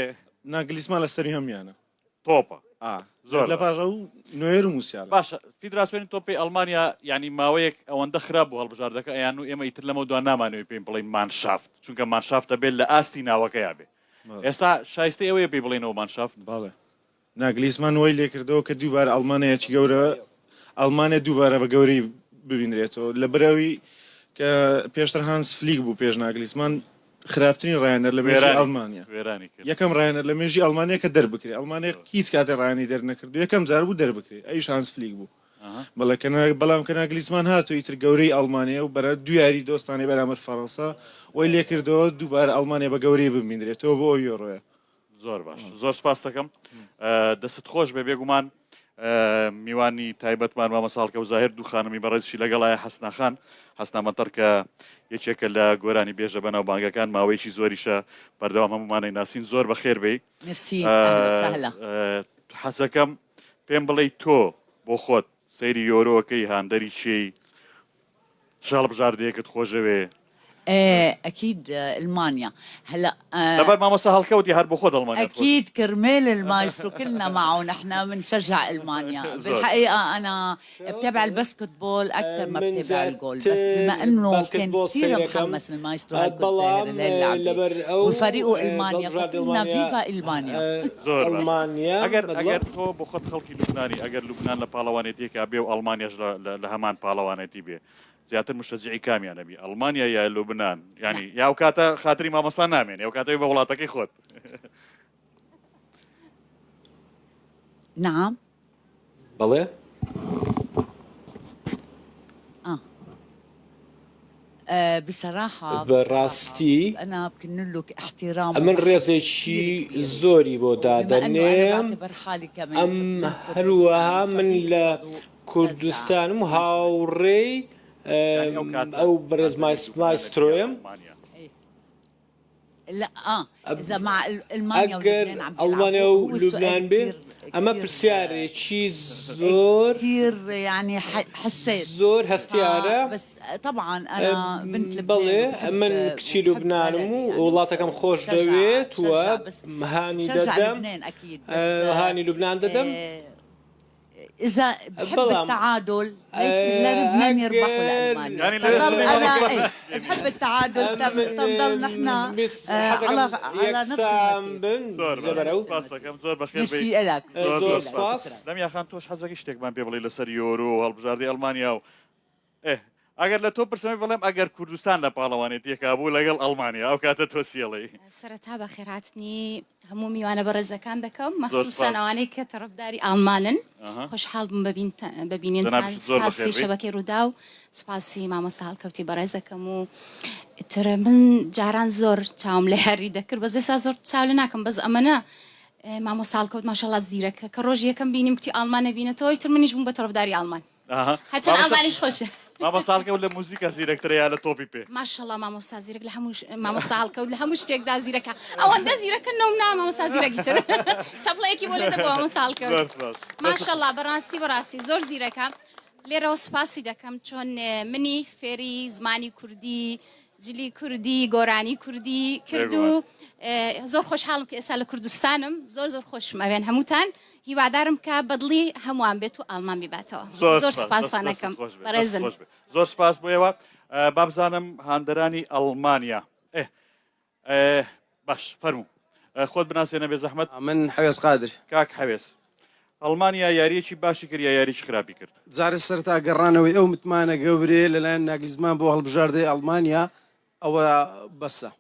ناگلیزمان لەسەری هەموویانە. تۆپە. ئا زۆر لە پاش ئەو نۆیەر و موسیالا. باشە فیدراسیۆنی تۆپی ئەڵمانیا یانی ماوەیەک ئەوەندە خراپ بوو هەڵبژاردەکە ئەیان و ئێمە ئیتر لەمەو دوا نامانەوێ پێی بڵێین مانشافت چونکە مانشافت دەبێت لە ئاستی ناوەکەیا بێ ئێستا شایستەی ئەوەیە پێی بڵێینەوە مانشافت؟ بەڵێ ناگلیسمان وای لێکردەوە کە دووبارە ئەڵمانیایەکی گەورە ئەڵمانیا دووبارە بە گەورەی ببینرێتەوە لە بەرەوی کە پێشتر هانس فلیک بوو پێش ناگلیسمان. خراپترین ڕاهێنەر لە مێژووی وێرانی ئەڵمانیا. وێرانی کرد. یەکەم ڕاهێنەر لە مێژووی ئەڵمانیا کە دەربکرێ. ئەڵمانیا هیچ کاتێ ڕاهێنەری دەرنەکردووە. یەکەم جار بوو دەربکرێ. ئەویش هانس فلیک بوو. بەڵێ کە بەڵام کە ناگلیزمان هات و ئیتر گەورەی ئەڵمانیا و بەرە دوو یاری دۆستانەی بەرامبەر فەرەنسا وای لێکردەوە دووبارە ئەڵمانیا بە گەورەی ببیندرێتەوە بۆ ئەو یۆرۆیە. زۆر باش زۆر سپاس دەکەم دەست خۆش بێ بێگومان میوانی تایبەتمان مامۆستا هەڵکەوت زاهیر دوو خانمی بەڕێزشی لەگەڵایە حەسنا خان حەسنا مەتەڕ کە یەکێکە لە گۆرانی بێژە بەناوبانگەکان ماوەیەکی زۆریشە بەردەوام هەمومانەی ناسین زۆر بەخێر بێی مرسی اهلا وسهلا حەزەکەم پێم بڵێی تۆ بۆ خۆت سەیری یۆرۆکەی هاندەری چێی چ هەڵبژاردەیەکت خۆشەوێ؟ اكيد المانيا هلا لەبەر مامۆستا هەڵکەوتی هەر بۆ خۆت ئەڵمانیا اكيد كرمال المايسترو كلنا معه نحن بنشجع المانيا بالحقيقه انا بتابع الباسكت بول اكثر ما بتابع الجول بس بما انه كان كثير محمس المايسترو هلكوت زاهر للعبه وفريقه المانيا فكلنا فيفا المانيا زۆر ئەگەر ئەگەر تۆ بۆ خۆت خەڵکی لوبنانی ئەگەر لوبنان لە پاڵەوانێتیەکە بێ و ئەڵمانیاش لە هەمان پاڵەوانێتی بێ زیاتر مشەجعی کامیان ئەبی ئەڵمانیا یا لوبنان یانی یا ئەو کاتە خاتری مامۆستا نامێنێ ئەو کاتەوەی بە وڵاتەکەی خۆت. نعم بەڵێ. بصراحة بەڕاستی أنا بكن له احترام ئەمن ڕێزێکی زۆری بۆ دادەنێم ئەم هەروەها من لە کوردستانم و هاوڕێی ئەو بەڕێز مایسترۆیەم. ئەگەر ئەڵمانیا و لوبنان بێ ئەمە پرسیارێکی زۆر زۆر هەستیارە. بەڵێ من کچی لوبنانم و وڵاتەکەم خۆش دەوێت و هانی دەدەم هانی لوبنان دەدەم. اذا بحب بەڵام التعادل لا لبنان يربح ولا المانيا يعني تنضل انا إيه بحب التعادل تنضل نحن على على نفس بن زۆر لەبەرەو سپاس دەکەم زۆر بەخێر ميرسي بێی لك زۆر زۆر زۆر سپاس. سپاس لەمیا خان تۆش حەزەکەی شتێکمان پێ بڵێی لەسەر یۆرۆ و هەڵبژاردەی ئەڵمانیا و ئێ ئەگەر لە تۆ پرسەمەی بڵێم ئەگەر کوردستان لە پاڵەوانێتیەکا بوو لەگەڵ ئەڵمانیا ئەو کاتە تۆ چیەڵێی؟ سەرەتا بەخێرهاتنی هەموو میوانە بەڕێزەکان دەکەم زۆر مەخسوسەن سپاس. ئەوانەی کە تەڕەفداری ئاڵمانن ئەها. خۆشحاڵ بووم بە بینینتان جەنابیشت زۆر سپاسی بەخێر بێی. شەبەکەی ڕووداو سپاسی مامۆستا هەڵکەوتی بەڕێزەکەم و ئیتر من جاران زۆر چاوم لە یاری دەکرد بەس ئێستا زۆر چاو لێ ناکەم بەس ئەمەنە مامۆستا هەڵکەوت ماشەڵا زیرەکە کە ڕۆژی یەکەم بینیم کوتی ئاڵمان نەبینێتەوە ئیتر منیش بووم بە تەڕەفداری ئاڵمان. هەرچەند ئەڵمانیش خۆشە. مامۆستا هەڵکەوت لە موزیکا زیرەکترە یا لە تۆپی پێ؟ ماشەڵا مامۆستا زیرەک لە هەموو مامۆستا هەڵکەوت لە هەموو شتێکدا زیرەکە ئەوەندە زیرەکە نەوم نا مامۆستا زیرەکی تر چەپڵەیەکی بۆ لێدە بۆ مامۆستا هەڵکەوت ماشەڵا بەڕاستی بەڕاستی زۆر زیرەکە لێرەوە سوپاسی دەکەم چۆن منی فێری زمانی کوردی جلی کوردی گۆرانی کوردی کرد و زۆر خۆشحاڵم کە ئێستا لە کوردستانم زۆر زۆر خۆشم ئەوێن هەمووتان هیوادارم کە بەدڵی هەمووان بێت و ئاڵمان بیباتەوە زۆر سپاستان ئەکەم بەڕێزن. زۆر سپاس بۆ ئێوە بابزانم هاندەرانی ئەڵمانیا باش فەرموو خۆت بناسێنە بێ زەحمەت. من حەوێز قادر. کاک حەوێز ئەڵمانیا یارییەکی باشی کرد یا یاریی خراپی کرد؟ جارێ سەرەتا گەڕانەوەی ئەو متمانە گەورەیە لەلایەن ناگلیزمان بۆ هەڵبژاردەی ئەڵمانیا ئەوە بەسە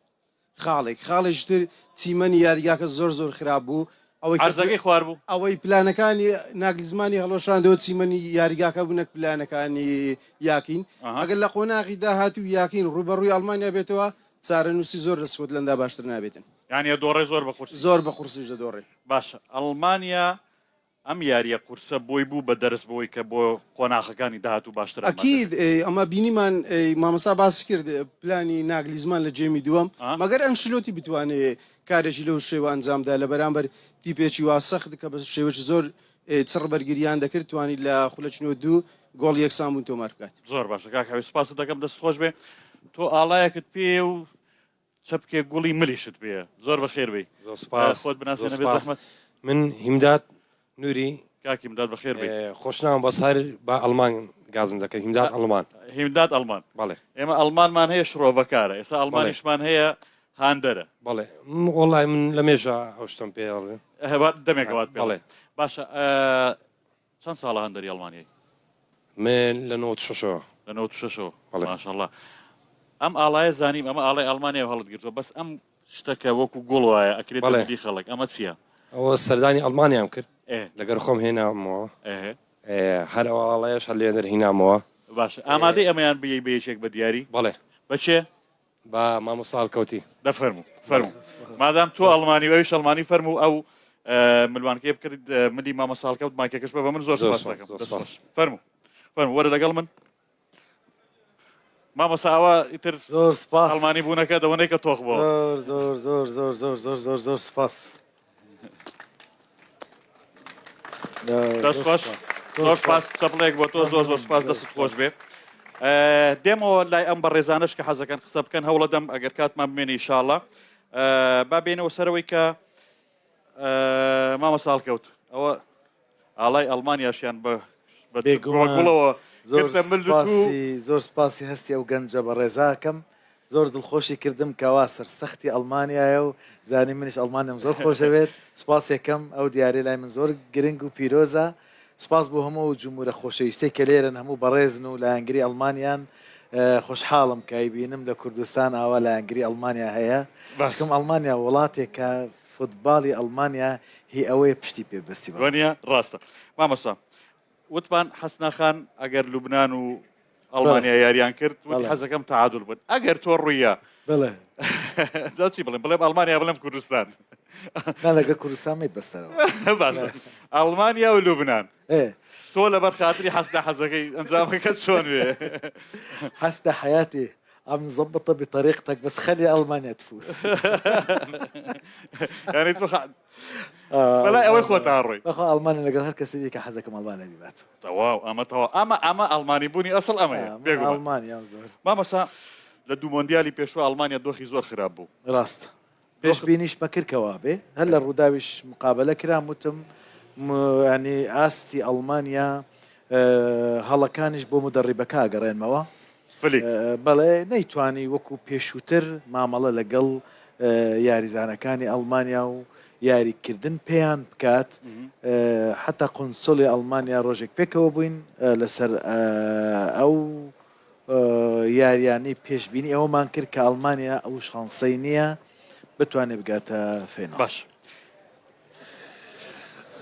خاڵێک خاڵێکی تر چیمەنی یاریگاکە زۆر زۆر خراپ بوو ئەوەی عەرزەکەی خوار بوو. ئەوەی پلانەکانی ناگلیزمانی هەڵوەشاندەوە چیمەنی یاریگاکە بوو نەک پلانەکانی یاکین ئەگەر لە قۆناغی داهاتوو یاکین ڕووبەڕووی ئەڵمانیا بێتەوە چارەنووسی زۆر لە سکۆتلەندا باشتر نابێتن. یانی ئەدۆڕێ زۆر بە قورسی. زۆر بە قورسیش دەدۆڕێ. باشە ئەڵمانیا ئەم یارییە قورسە بۆی بوو بە دەرس بۆی کە بۆ قۆناخەکانی داهاتوو باشتر ئامادە ئەکید بێت. ئەمە بینیمان مامۆستا باسی کرد پلانی ناگلیزمان لە گێمی دووەم مەگەر ئەنشلۆتی بتوانێ کارێکی لەو شێوە ئەنجام بدا لە بەرامبەر تیپێکی وا سەخت کە بە شێوەکی زۆر چڕ بەرگریان دەکرد توانی لە خولەکی 92 گۆڵی یەکسان بوون تۆمار بکات. زۆر باشە کاک حەوی سوپاست دەکەم دەست خۆش بێ تۆ ئاڵایەکت پێیە و چەپکێک گوڵی ملیشت پێیە زۆر بەخێر بێی زۆر سپاس خۆت زۆر بناسێنە بێ سپاس زەحمەت. من هیمداد نوری. کاک هیمداد بەخێر بێی. خۆشناوم بەس هەر بە ئەڵمان گازم دەکەن هیمداد ئەڵمان. هیمداد ئەڵمان. بەڵێ. ئێمە ئەڵمانمان هەیە شڕۆڤەکارە ئێستا ئەڵمانیشمان هەیە هاندەرە. بەڵێ وەڵای من لە مێژە ئەو شتەم پێ ئەڵێن. دەمێکە وات پێ بەڵێ. باشە چەند ساڵە هاندەری ئەڵمانیای؟ من لە 96ەوە. لە 96ەوە. بەڵێ. ماشاءاللە. ئەم ئاڵایە زانیم ئەمە ئاڵای ئەڵمانیا و هەڵت گرتووە بەس ئەم شتە کە وەکو گوڵ وایە ئەکرێتە بەڵێ. ملی خەڵک ئەمە چییە؟ ئەوە سەردانی ئەڵمانیام کرد ئێ. لەگەر خۆم هێنامەوە ئێ. ئێ، هەر ئەو ئاڵایەش هەر لێندەر هینامەوە. باشە ئامادەی ئەمەیان بیەی بە یەکێک بە دیاری؟ بەڵێ. بە کێ؟ بە مامۆستا هەڵکەوتی. دە فەرموو فەرموو مادام تۆ ئەڵمانی و ئەویش ئەڵمانی فەرموو ئەو ملوانکەی بکرد ملی مامۆستا هەڵکەوت مایکەکەش بە بە من زۆر زۆر سپاس سپاس، دەکەم زۆر دەست سپاس. خۆش فەرموو فەرموو وەرە لەگەڵ من مامۆستا ئەوە ئیتر زۆر سپاس ئەڵمانی بوونەکە دەوەنەی کە تۆخ بۆ زۆر زۆر زۆر زۆر زۆر زۆر زۆر زۆر سپاس دەست خۆش زۆر سپاس چەپڵێک بۆ تۆ زۆر زۆر سپاس دەست خۆش بێ دێمەوە لای ئەم بەڕێزانش کە حەزەکەن قسە بکەن هەوڵەدەم ئەگەر کاتمان بمێنی ئیشاڵە با بێنەوە سەرەوەی کە مامە ساڵکەوت ئەوە ئاڵای ئەڵمانیاشیان بە گوڵەوە زۆر سپاسی زۆر سپاسی هەستی ئەو گەنجە بەڕێزاکەم زۆر دڵخۆشی کردم کەوا سەرسەختی ئەڵمانیایە و زانی منیش ئەڵمانیام زۆر خۆشەوێت سوپاسێکەم ئەو دیاریە لای من زۆر گرنگ و پیرۆزە سوپاس بۆ هەموو ئەو جمورە خۆشەویستەی کە لێرەن هەموو بەڕێزن و لایەنگری ئەڵمانیان خۆشحاڵم کە ئەیبینم لە کوردستان ئاوا لایەنگری ئەڵمانیا هەیە چکم ئەڵمانیا وڵاتێکە فوتباڵی ئەڵمانیا هی ئەوەیە پشتی پێ بەستی بەڕاستی. وەنیە ڕاستە مامۆستا وتمان حەسنا خان ئەگەر لوبنان و ئەڵمانیا یاریان کرد وتی حەزەکەم تعادل بن ئەگەر تۆ ڕوویە بڵێ جا چی بڵێم بڵێم ئەڵمانیا بڵێم کوردستان نا لەگە کوردستان مەی بەستەرەوە باشە ئەڵمانیا و لوبنان تۆ لەبەر خاتری حەسنا حەزەکەی ئەنجامەکە چۆن بێ حەسنا حیاتی عم نظبطها بطريقتك بس خلي ألمانيا تفوز يعني تۆ بەلای ئەوەی خۆتان ڕۆی. بەخوا ئەڵمانیا لەگەڵ هەر کەسێ بی کە حەزەکەم ئەڵمانیا بیبات. تەواو ئەمە تەواو ئەمە ئەمە ئەڵمانی بوونی ئەسڵ ئەمەیە من بێگومان. ئەڵمانیام زۆر. مامۆستا لە دوو مۆندیالی پێشوو ئەڵمانیا دۆخی زۆر خراپ بوو. ڕاستە پێش بینیشمە کرد کە وابێ هەر لە ڕووداویش مقابەلە کرام وتم ینی ئاستی ئەڵمانیا هەڵەکانیش بۆ مودەڕیبەکە ئەگەڕێنمەوە. فلیک. بەڵێ نەیتوانی وەکو پێشووتر مامەڵە لەگەڵ یاریزانەکانی ئەڵمانیا و یاریکردن پێیان بکات، حەتا قونسوڵی ئەڵمانیا ڕۆژێک پێکەوە بووین لەسەر ئەو یاریانەی پێشبینی ئەوەمان کرد کە ئەڵمانیا ئەو شانسەی نییە بتوانێت بگاتە فیناڵ. باش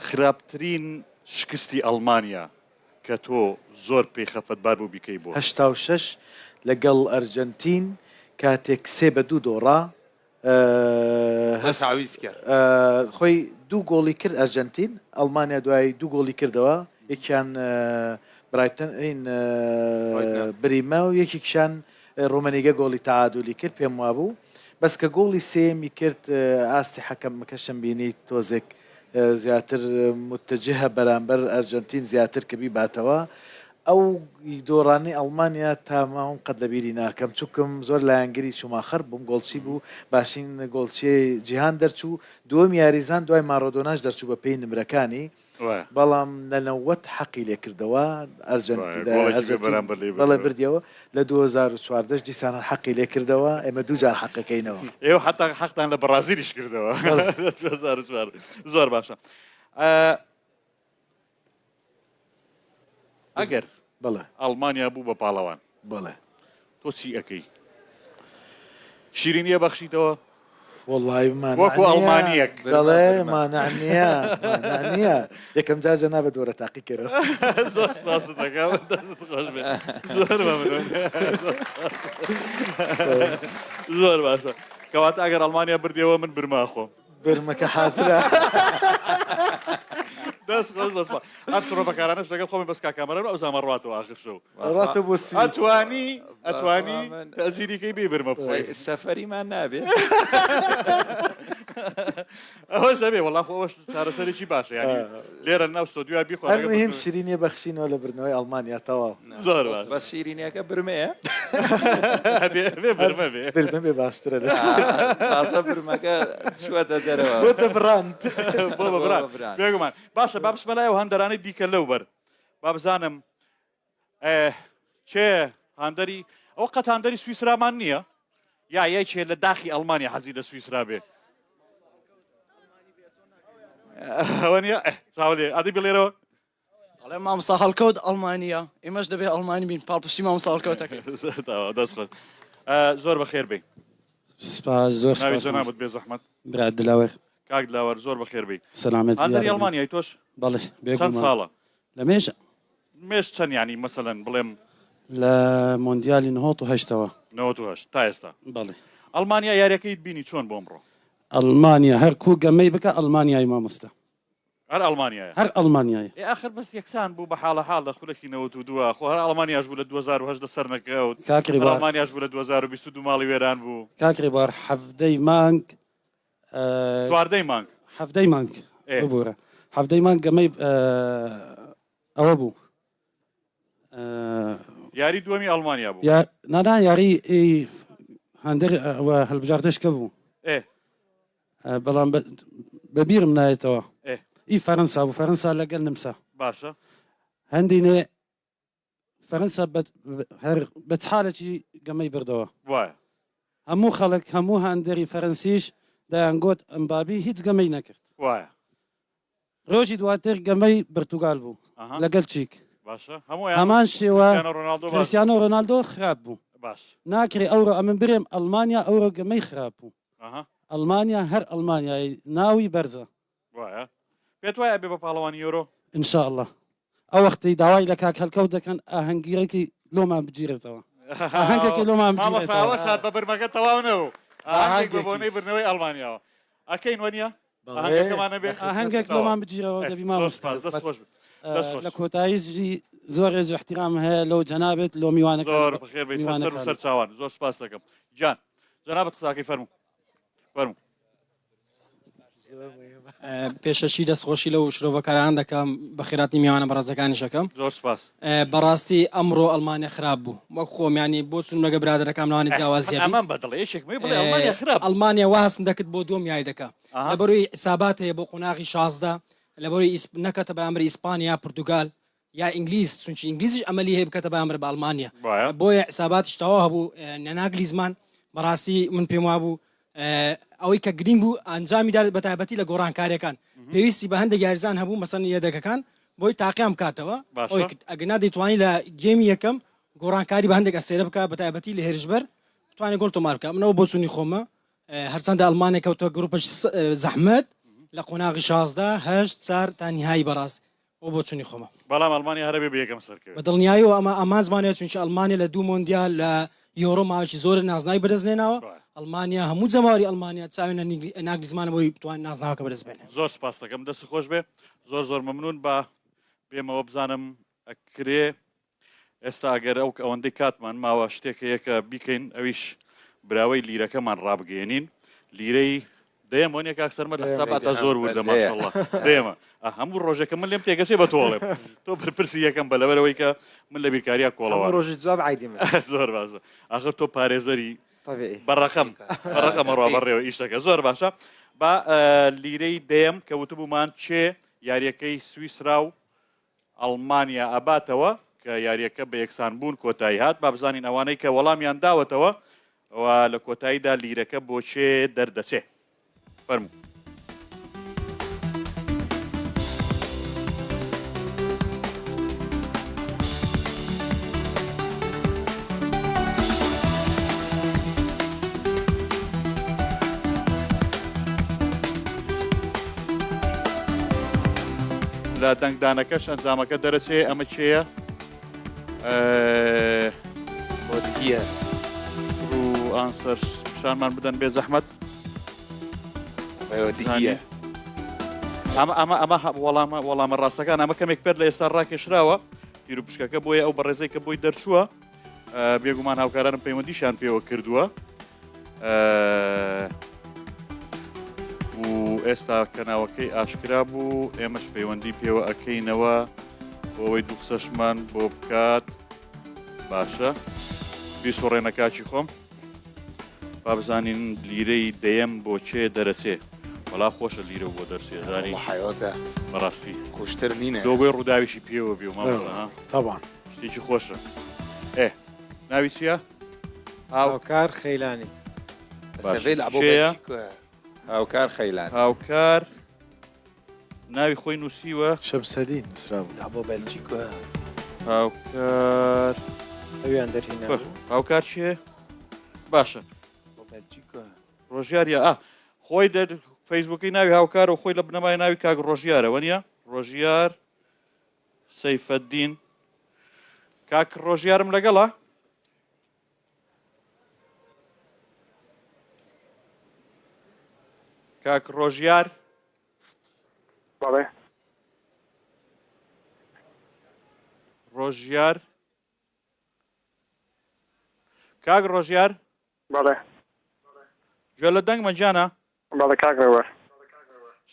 خراپترین شکستی ئەڵمانیا کە تۆ زۆر پێی خەفەتبار بووبی کەی بووە؟ 86 لەگەڵ ئەرجەنتین کاتێک سێ بە دوو دۆڕا هەست تعویز کرد. خۆی دوو گۆڵی کرد ئەرجەنتین ئەڵمانیا دوایی دوو گۆڵی کردەوە یەکیان برایتن این بریمە و یەکێکیان ڕۆمەنیگە گۆڵی تەعادولی کرد پێم وابوو بەس کە گۆڵی سێیەمی کرد ئاستی حەکەمەکەشم بینی تۆزێک زیاتر متجهە بەرامبەر ئەرجەنتین زیاتر کە بیباتەوە ئەو دۆڕانەی ئەڵمانیا تا ماوم قەت لەبیری ناکەم چونکم زۆر لایەنگری شوماخەر بووم گۆڵچی بوو باشترین گۆڵچیی جیهان دەرچوو دووەم یاریزان دوای ماڕۆدۆناش دەرچوو بە پێی نمرەکانی بەڵام لە 90 حەقی لێکردەوە ئەرجەنتین بەڵێ بردیەوە لە 2014 دیسان هەر حەقی لێکردەوە ئێمە دوو جار حەقەکەینەوە. ئێوە حەتا حەقتان لە بەڕازیلیش کردەوە لە 2004 زۆر باشە ئەگەر بەڵێ ئەڵمانیا بوو بە پاڵەوان بەڵێ تۆ چی ئەکەی؟ شیرینیە بەخشیتەوە؟ وەڵی وەکو ئەڵمانیەک دەڵێ مانع نییە مانع نییە یەکەم جار جەنابت وەرە تاقی کەرەوە زۆر سپاست دەکەم دەستت خۆش بێ زۆر مەمنون زۆر باشە کەواتە ئەگەر ئەڵمانیا بردیەوە من برما خۆم برمەکە حازرە. دەست خۆش دەست خۆش ئەم شرۆڤەکارانەش لەگەڵ خۆم بەس کاک کامەران ئەو زامە ڕاتەوە ئاخر شەو ڕاتە بۆ سوید ئەتوانی ئەتوانی تەزیریکەی بێ برمە بخۆی سەفەریمان نابێ ئەوەش دەبێ وەڵا خۆ ئەوەش چارەسەرێکی باشە یانی لێرە ناو ستۆدیۆیا بیخۆ هەر مهم شیرینیە بەخشینەوە لە بردنەوەی ئەڵمانیا تەواو. زۆر باش. بەس شیرینیەکە برمەیە؟ ئەبێ ئەبێ برمە بێ. برمە بێ باشترە لە تازە برمەکە چووەتە دەرەوە. بۆتە بڕاند. بۆ بە بڕاند. بێگومان. باشە با بچمە لای ئەو هەندەرانەی دیکە لەو بەر. با بزانم کێ هاندەری ئەوە قەت هاندەری سویسرامان نییە یا یەکێ لە داخی ئەڵمانیا حەزی لە سویسرا بێ ئەوە نییە چاولێ ئەدی بڵێرەوە ئەڵێ مامۆستا هەڵکەوت ئەڵمانییە ئێمەش دەبێ ئەڵمانی بین پاڵپشتی مامۆستا هەڵکەوتەکەین دەست خۆش. زۆر بەخێر بێی. سپاس زۆر ناوی سپاس جەنابت مامۆستا. بێ زەحمەت. برا دلاوەر. کاک دلاوەر زۆر بەخێر بێی. سەلامەت بی هاندەری یاڕەبی. ئەڵمانیای تۆش؟ بەڵێ چەند بێگومان. ساڵە؟ لە مێژە. مێژ چەند یانی مەسەلەن بڵێم. لە مۆندیالی نهۆت و هەشتەوە. 98 تا ئێستا. بەڵێ. ئەڵمانیا یاریەکەیت بینی چۆن بۆ ئەمڕۆ؟ ئەڵمانیا هەر کوو گەمەی بکا ئەڵمانیای مامۆستا. هەر ئەڵمانیایە. هەر ئەڵمانیایە. ئێ ئاخر بەس یەکسان بوو بە حاڵە حاڵ لە خولەکی 92 خۆ هەر ئەڵمانیاش بوو لە 2018 سەر نەکەوت کاک هەر ڕێبوار. ئەڵمانیاش بوو لە 2022 ماڵی وێران بوو. کاک ڕێبوار حەڤدەی مانگ چواردەی مانگ. حەڤدەی مانگ ئێ. ببورە حەڤدەی مانگ گەمەی ئەوە بوو. یاری دووەمی ئەڵمانیا بوو. یا نا نا یاری هەندەر ئەوە هەلبژاردەش کە بوو. ئێ. بەڵام بە بیرم نایەتەوە. ئێ. ئی فەرەنسا بوو فەرەنسا لەگەل نمسا. باشە. هەندینێ فەرەنسا هەر بە چ حالێکی گەمەی بردەوە. وایە. هەموو خەڵک هەموو هاندەری فەرەنسیش دەیانگۆت ئەمبابی هیچ گەمەی نەکرد. وایە. ڕۆژی دواتر گەمەی برتوگال بوو لەگەل چیک. باشە هەموو هەمان شێوە کریستیانۆ ڕۆناڵدۆ باش کریستیانۆ ڕۆناڵدۆ خراپ بوو. باش. ناکرێ ئەورۆ ئەمن برێم ئەڵمانیا ئەورۆ گەمەی خراپ بوو. ئەها. ئەڵمانیا هەر ئەڵمانیای ناوی بەرزە. وایە پێت وایە ئەبێ بە پاڵەوانی یۆرۆ؟ ان شاء اللە ئەو وەختەی داوای لە کاک هەلکەوت دەکەن ئاهەنگیرەکی لۆمان بگیرێتەوە ئاهەنگێکی لۆمان مامۆستا بگیرێتەوە. ئەوەش هات بە برمەکە تەواو نەبوو ئاهەنگێک بە بۆنەی بردنەوەی ئەڵمانیاوە ئەکەین وەنیە؟ ئاهەنگەکەمان نەبێ ئاهەنگێک لۆمان بگیرەوە دەبی مامۆستا. زۆر سپاس دەست خۆش بێ دەست خۆش. لە کۆتاییشی زۆر ڕێز و احترام هەیە لەو جەنابت لۆ میوانەکان زۆر بەخێر بێی سەر سەر و سەر چاوان زۆر سپاس دەکەم گیان جەنابت قساکەی فەرموو فەرموو. پێشەکی دەستخۆشی لەو شرۆڤەکاران دەکەم بەخێراتنی میوانە بەڕێزەکانیش ئەکەم. زۆر سپاس. بەڕاستی ئەمڕۆ ئەڵمانیا خراپ بوو وەک خۆم یانی بۆ چوون لەگە برادەرەکام لەوانی جیاوازیە بی. ئەمەم بەدڵە یەکێک مەی بڵێ ئەڵمانیا خراپ بوو. ئەڵمانیا وا هەستم دەکرد بۆ دووەم یاری دەکا لەبەروی حسابات هەیە بۆ قۆناغی 16 لەبەروی نەکەتە بەرامبەر ئیسپانیا پورتوگال یا ئینگلیز چونکی ئینگلیزیش ئەمەلی هەیە بکەتە بەرامبەر بە ئەڵمانیا بۆیە حساباتیش تەواو هەبوو نەناگلیزمان بەڕاستی من پێم وابوو ئەوەی کە گرنگ بوو ئەنجامی دا بە تایبەتی لە گۆڕانکاریەکان پێویستی بە هەندێک یاریزان هەبوو مەسەن یەدەکەکان بۆی تاقیان بکاتەوە ئەوەی کرد ئەگەنا دەیتوانی لە game ی یەکەم گۆڕانکاری بە هەندێک ئەستێرە بکە بە تایبەتی لە هێرشبەر بتوانێت گۆڵ تۆمار بکە منەوە بۆچوونی خۆمە هەرچەندە ئەڵمانیا کەوتە گروپە زەحمەت لە قۆناغی 16 هەشت چار تا نهایی بەڕاست ئەوە بۆچونی خۆمە. بەڵام ئەڵمانیا هەر ئەبێ بە یەکەم سەرکەوێت. بە دڵنیایەوە ئەمە ئامانجمانە چونکی ئەڵمانیا لە دوو مۆندیال لە یۆرۆ ماوەیەکی زۆرە نازناوی بەدەست نێناوە ئەڵمانیا هەموو جەماوەری ئەڵمانیا چاویان لە ناگلیزمانە بۆی بتوانێت نازناوەکە بەدەست بێنێ. زۆر سپاست دەکەم دەست خۆش بێ زۆر زۆر مەمنون با بێمەوە بزانم ئەکرێ ئێستا ئەگەر ئەو ئەوەندەی کاتمان ماوە شتێک هەیە کە بیکەین ئەویش براوەی لیرەکەمان ڕابگەیەنین لیرەی دەیەم وەنیە کاک سەرمەد لە حساباتا زۆر وردە ماشاءاللە دەیەمە هەموو ڕۆژێکە من لێم تێگەچێ بە تۆڵێم تۆ بەرپرسی یەکەم بە لەبەرەوەی کە من لە بیرکاریا کۆڵەوە ڕۆژی جواب عیدی من زۆر باشە ئاخر تۆ پارێزەری طبیعی بە ڕەقەم بە ڕەقەمە ڕوا بەڕێوە ئیشەکە زۆر باشە با لیرەی دەیەم کە وتبوومان چێ یاریەکەی سویسرا و ئەڵمانیا ئەباتەوە کە یارییەکە بە یەکسانبوون کۆتایی هات، با بزانین ئەوانەی کە وەڵامیان داوەتەوە و لە کۆتاییدا لیرەکە بۆ کێ دەردەچێ؟ فەرموو. لە دەنگدانەکەش ئەنجامەکە دەرەچێ ئەمە کێیە؟ بۆتکیە ڕوو ئانسەر پیشانمان بدەن بێ زەحمەت ئەمە ئەمە ئەمە وەڵامە وەڵامە ڕاستەکان ئەمە کەمێک پێر لە ئێستا ڕاکێشراوە تیروپشکەکە بۆیە ئەو بەڕێزەی کە بۆی دەرچووە بێگومان هاوکارانم پەیوەندیشیان پێوە کردووە و ئێستا کە ناوەکەی ئاشکرا بوو ئێمەش پەیوەندی پێوە ئەکەینەوە بۆ ئەوەی دوو قسەشمان بۆ بکات باشە بیسوڕێنە کاکی خۆم با بزانین لیرەی دەیەم بۆ کێ دەرەچێ وەڵا خۆشە لیرە بۆ دەرچێ زانی حیوتە بەڕاستی خۆشتر نینە لۆگۆی ڕووداویشی پێوە بێ و مامۆستا طبعا شتێکی خۆشە ئێ ناوی چییە؟ هاوکار خەیلانی. کێیە؟ هاوکار خەیلانی. هاوکار ناوی خۆی نووسیوە. شەمسەدین نووسرابوو. بۆ بەلجیکا. هاوکار ئەویان دەرهێنا. هاوکار چییە؟ باشە ڕۆژیار یا ئا خۆی دە فەیسبووکی ناوی هاوکار و خۆی لە بنەمای ناوی کاک ڕۆژیارە وەنیە ڕۆژیار سەیفەدین کاک ڕۆژیارم لەگەڵە کاک ڕۆژیار بەڵێ ڕۆژیار کاک ڕۆژیار بەڵێ گوێ لە دەنگمە گیانە بەڵێ کاک ڕێبوار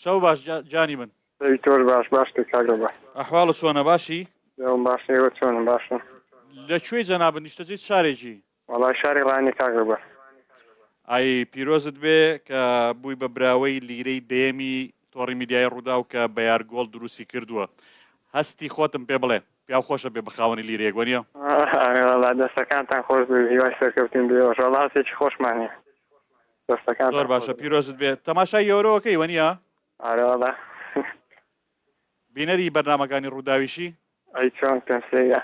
شەو باش جانی من شەوی تۆش باش باشتر کاک ڕێبوار ئەحواڵت چۆنە باشی دەوم باش ئێوە چۆنن باشن لە کوێی جەنابت نیشتەجێی چ شارێکی وەڵا شاری ڕانیە کاک ڕێبوار ئای پیرۆزت بێ کە بووی بە براوەی لیرەی دەیەمی تۆڕی میدیایی ڕووداو کە بەیار گۆڵ دروستی کردووە هەستی خۆتم پێ بڵێ پیاو خۆشە بێ بە خاوەنی لیرەیەک وەنیە؟ ئەرێ وەڵا دەستەکانتان خۆش بێ هیوای سەرکەوتن بێ ئێوەش وەڵا هەستێکی خۆشمان هەیە دەستەکانتان زۆر خۆش باشە بێ. پیرۆزت بێ تەماشای یۆرۆ ئەکەی وەنیە؟ ئەرێ وەڵا. بینەری بەرنامەکانی ڕووداویشی؟ ئەی چۆن پێم سەیرە.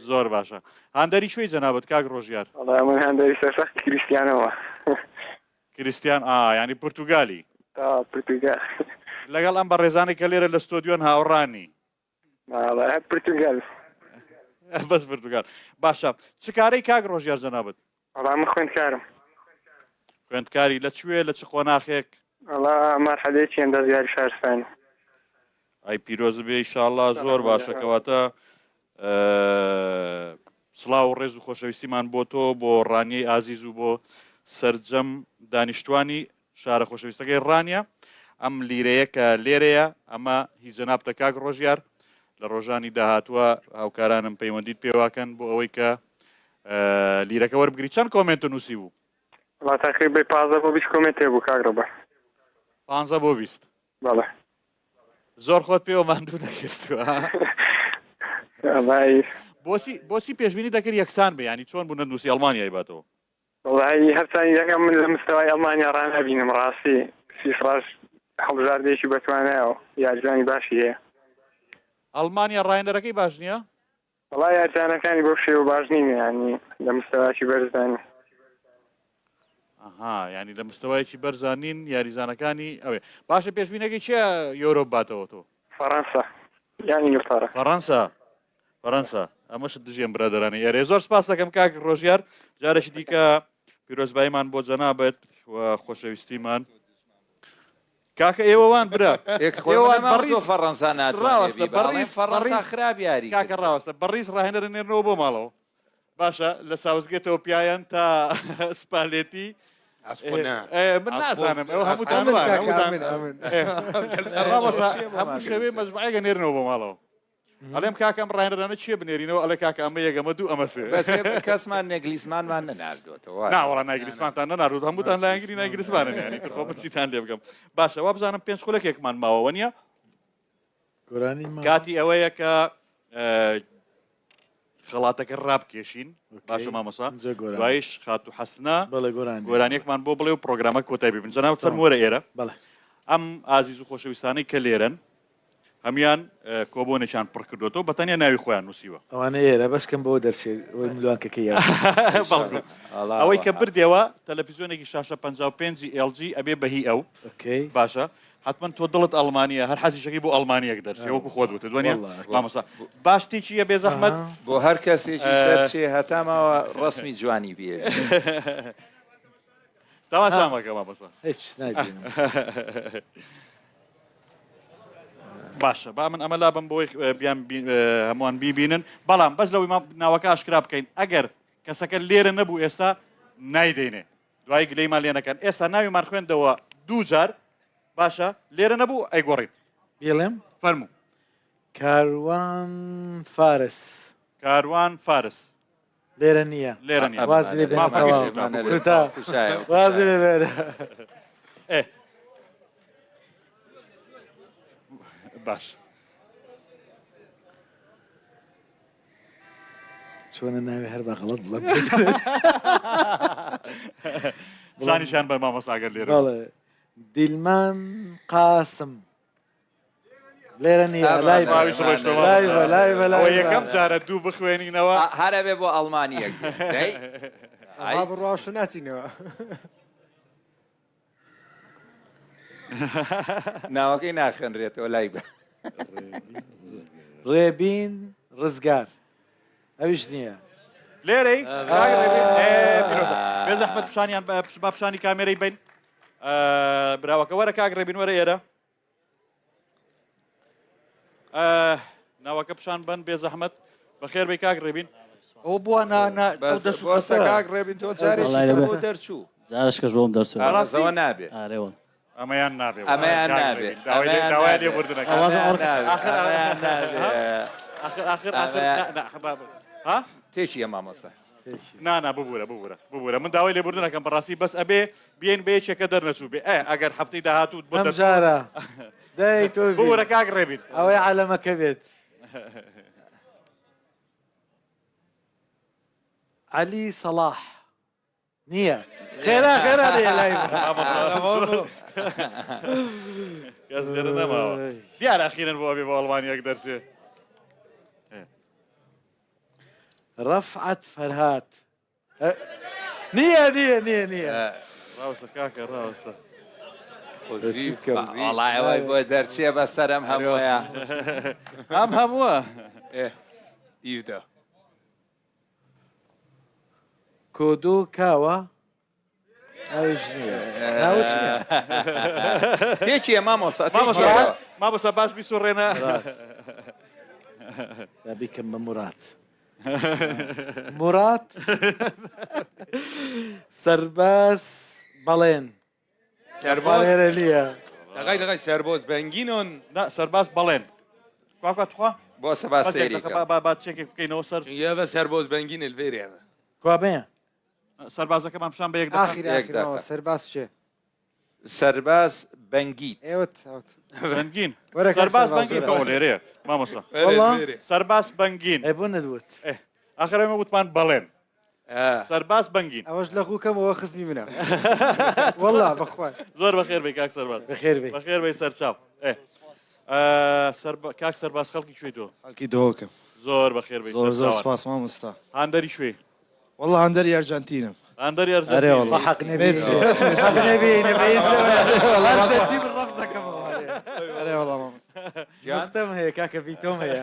زۆر باشە هاندەری کوێی جەنابت کاک ڕۆژیار؟ وەڵا من هاندەری سەرسەختی کریستیانۆمە. کریستیان ئا یانی پورتوگالی. تا پورتوگال. لەگەڵ ئەم بەڕێزانەی کە لێرە لە ستۆدیۆن هاوڕانی. وەڵا هەر پورتوگال. بەس پورتوگال باشە چ کارەی کاک ڕۆژیار جەنابت؟ وەڵا من خوێندکارم. خوێندکاری لە کوێ لە چ قۆناخێک؟ وەڵا مەرحەلەیەکی ئەندازیاری شارستانی. ئای پیرۆز بێ ئیشاڵا زۆر باشە کەواتە سڵاو و ڕێز و خۆشەویستیمان بۆ تۆ بۆ ڕانیەی ئازیز و بۆ سەرجەم دانیشتوانی شارە خۆشەویستەکەی ڕانیە ئەم لیرەیە کە لێرەیە ئەمە هی جەنابتە کاک ڕۆژیار لە ڕۆژانی داهاتووە هاوکارانم پەیوەندیت پێواکەن بۆ ئەوەی کە لیرەکە وەربگری چەند کۆمێنت نووسی بوو وەڵا تەقریبەی 15 بۆ 20 کۆمێنتێ بوو کاک ڕێبوار 15 بۆ 20 بەڵێ زۆر خۆت پێوە ماندوو نەکردووە وەڵای بۆچی بۆچی پێشبینی دەکرد یەکسان بێ ینی چۆن بوو نەنووسی ئەڵمانیای باتەوە وەڵایی هەرچەند یەکەم من لە مستەوای ئەڵمانیا ڕانابینم ڕاستی سویسڕاش هەڵبژاردەیەکی بەتوانایە و یاریزانی باشی هەیە. ئەڵمانیا ڕاهێنەرەکەی باش نییە؟ وەڵا یاریزانەکانی بەو شێوە باش نین یانی لە مستەوایەکی بەرزدا نین. ئەها یانی لە مستەوایەکی بەرزا نین یاریزانەکانی ئەوێ باشە پێشبینەکەی کێ یۆرۆ باتەوە تۆ؟ فەڕەنسا یان ئینگلتەرا. فەڕەنسا فەرەنسا ئەمەشت دژی ئەم برادەرانی ئێرەیە زۆر سپاس دەکەم کاک ڕۆژیار جارێکی دیکە پیرۆزباییمان بۆ جەنابت و خۆشەویستیمان کاکە ئێوەوان برا ئێوان بەڕیز فەڕەنسا ڕاوەستە بەڕیز فەڕەنسا خراپ یاری کاکە ڕاوەستە بەڕیز ڕاهێنەرە نێرنەوە بۆ ماڵەوە باشە لە ساوزگێتەوە پیایان تا سپالێتی من نازانم ئەوە هەمووتان هەموو شەوێ مەجموعەیەکە نێرنەوە بۆ ماڵەوە ئەڵێم کاکە ئەم ڕاهێنەرانە چیە بنێرینەوە ئەڵێ کاکە ئەمە یەک ئەمە دوو ئەمە سێ. بەس کەسمان نێگلیسمانمان نەناردۆتەوە. نا وەڵا نایگلیسمانتان نەناردووە هەمووتان لایەنگری نایگلیسمانن یانی تر خۆ من چیتان لێ بکەم باشە وابزانم پێنج خولەکێکمان ماوە وەنیە گۆرانی ماوە. کاتی ئەوەیە کە خەڵاتەکە ڕابکێشین باشە مامۆسا دوایش خاتوو حەسنا گۆرانیەکمان بۆ بڵێ و پرۆگرامە کۆتای ببن جەناب فەرموو وەرە ئێرە ئەم ئازیز و خۆشەویستانەی کە لێرەن هەموان کۆبۆنێکیان پڕ کردوێتەوە بە تەنیا ناوی خۆیان نووسیوە ئەوانە ئێرە بەشکەم بۆ دەرچێت ئەوەی ملوانکەکەی ئەوەی کە بردەوە تەلەفیزیۆنێکی شاشە 55 LG ئەبێ بەهی ئەو باشە حەتمەن تۆ دڵت ئەڵمانیە هەر حەزیشەکەی بۆ ئەڵمانیەک دەرچێ وەکو خۆت وتت وەنیە مامۆستا باش تێکیە بێ زەحمەت بۆ هەر کەسێکیش دەرچێ هەتا ماوە ڕەسمی جوانی بێ تەماشا مەکە مامۆستا هیچ نابینم باشە با من ئەمە لابم بۆی بیان هەمووان بیبینن بەڵام بەس لەوەی ناوەکە ئاشکرا بکەین ئەگەر کەسەکە لێرە نەبوو ئێستا نایدەینێ دوای گلەیمان لێ نەکەن ئێستا ناویمان خوێندەوە دووجار باشە لێرە نەبوو ئەیگۆڕین بیڵێم فەرموو کاروان فارس کاروان فارس لێرە نییە لێرە نییە وازی لێ بێنە تەواو سوتا وازی لێ بێنە ئێ باش چۆنە ناوی هەر بە غەڵەت بڵێم زانیشان بە مامۆستا گەر لێرە بەڵێ دیلمان قاسم لێرە نییە لای باویش ڕۆیشتەوە لایڤە لایڤە ئەوە یەکەم جارە دوو بخوێنینەوە هەرەبێ بۆ ئەڵمانیەک دەی. ئا بڕواش ناچینەوە. ناوەکەی ناخوێنرێتەوە لای بە. ڕێبین ڕزگار ئەویش نییە. لێرەی بێ زەحمەت پیشانیان با پیشانی کامێرەی بین براوەکە وەرە کاک ڕێبین وەرە ئێرە ناوەکە پیشان بن بێ زەحمەت بەخێر بێ کاک ڕێبین ئەو بووە نا کاک ڕێبین تۆ جارێکی دەرچوو جارشکەش بۆم دەرچوو ڕاستەوە نابێ ئارێوە ئەمەیان نابێ ئەمەیان نابێ داوای لێبوردنەکە آخر آخر آخر ها تێکی مامۆستا نا نا ببورە ببورە ببورە من داوای لێبوردن ئەکەم بەڕاستی بەس ئەبێ بێن بە یەکێکە دەرنەچوو بێ ئێ ئەگەر هەفتەی داهاتوو بۆ ئەم جارە دەی تۆ ببورە کاک ڕێبین ئەوەی عالەمەکە بێت عەلی سەڵاح نییە خێرا خێرا دێ لای کەس لێرە نەماوە دیار ئەخیرن بۆ ئەبێ بۆ ئەڵمانیەک دەرچێ ڕەفعەت فەرهاد نییە نییە نییە نییە ڕاوستە کاکە ڕاوستە وەڵای ئەوەی بۆ دەرچێ بەسەر ئەم هەمووەیە ئەم هەمووە ئیردا کۆدۆ کاوە ئەویش نییە ناوت نییە تێکیە مامۆستا مامۆستا باش بیسوڕێنە با بیکەم بە موراد موراد سەرباز بەڵێن سەرباز لێرە نییە دەغای دەغای سەرباز بەنگینان نا سەرباز بەڵێن کوا کوا تخوا بۆ سەبا سەیری کە با با چێکێک بکەینەوە سەر یەڤە سەرباز بەنگین الڤێرێ کوا بێ سەربازەکەمان پیشان بە یەک دەقە. ئاخیر ئاخیر ماوە سەرباز چێ؟ سەرباز بەنگیت. ئێوەت ئەوت. بەنگین. وەرە کاک سەرباز سەرباز بەنگین وەرە. ئەوە لێرەیە مامۆستا. وەڵا. سەرباز بەنگین. ئەی بۆ نەدوت؟ ئێ ئاخر ئێمە وتمان بەڵێن. سەرباز بەنگین. ئەوەش لەغوو کەم ئەوە خزمی منە. وەڵا بەخوا. زۆر بەخێر بێی کاک سەرباز. بەخێر بێی. بەخێر بێی سەرچاو. ئێ کاک سەرباز خەڵکی کوێی تۆ؟ خەڵکی دهۆکم. زۆر بەخێر بێی زۆر زۆر سەرچاوان. سپاس مامۆستا. هاندەری کوێی؟ والله هاندەری ئەرجەنتینم. هاندەری ئەرێ ئەرجەنتینی. والله. حەق نەبی مێسی بەس مێسی. حەق نەبی نەبی والله ئەرجەنتین من ڕەفزەکەمەوە. ئەرێ والله مامۆستا. نوختەم هەیە کاکە ڤیتۆم هەیە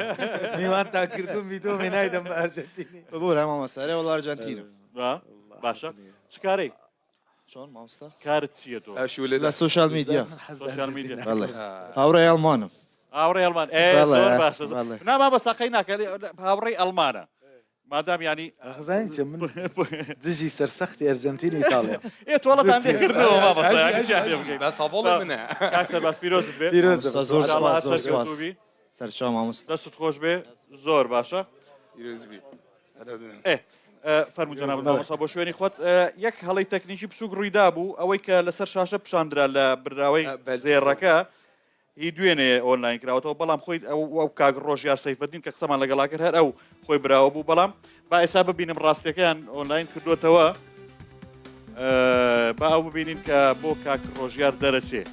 میوانتان کردوم ڤیتۆم هەیە نایدەم بە ئەرجەنتینی. ببورە مامۆستا ئەرێ والله ئەرجەنتینم. باشە چ کارەی؟ چۆن مامۆستا؟ کارت چییە تۆ؟ لە سۆشیال میدیا. سۆشیال میدیا. بەڵێ هاوڕێی ئەڵمانم. هاوڕێی ئەڵمان ئێ زۆر باشە نا مامۆستا قەی ناکە هاوڕێی ئەڵمانە مادام ینی خزانی چە من دژی سەرسەختی ئەرجەنتین و ئیتاڵیا ئێ تۆڵەتان لێکردنەوە مامۆستا یانی چیان لێ بکەین بەس هەڤاڵی منە کاک سەرباز پیرۆزت بێ پیرۆز زۆر ئینشاڵڵا سپاس زۆر سپاس سەرکەوتوو بی سەرچاو مامۆستا دەستت خۆش بێ زۆر باشە پیرۆز بی ئێ فەرموو جەنابت مامۆستا بۆ شوێنی خۆت یەک هەڵەی تەکنیکی بچووک ڕوویدا بوو ئەوەی کە لەسەر شاشە پیشاندرا لە براوەی زێڕەکە هی دوێنێ ئۆنلاین کراوەتەوە بەڵام خۆی ئەو ئەو کاک ڕۆژیار سەیفەدین کە قسەمان لەگەڵا کرد هەر ئەو خۆی براوە بوو بەڵام با ئێستا ببینم ڕاستیەکەیان ئۆنلاین کردوێتەوە با ئەو ببینین کە بۆ کاک ڕۆژیار دەرەچێ.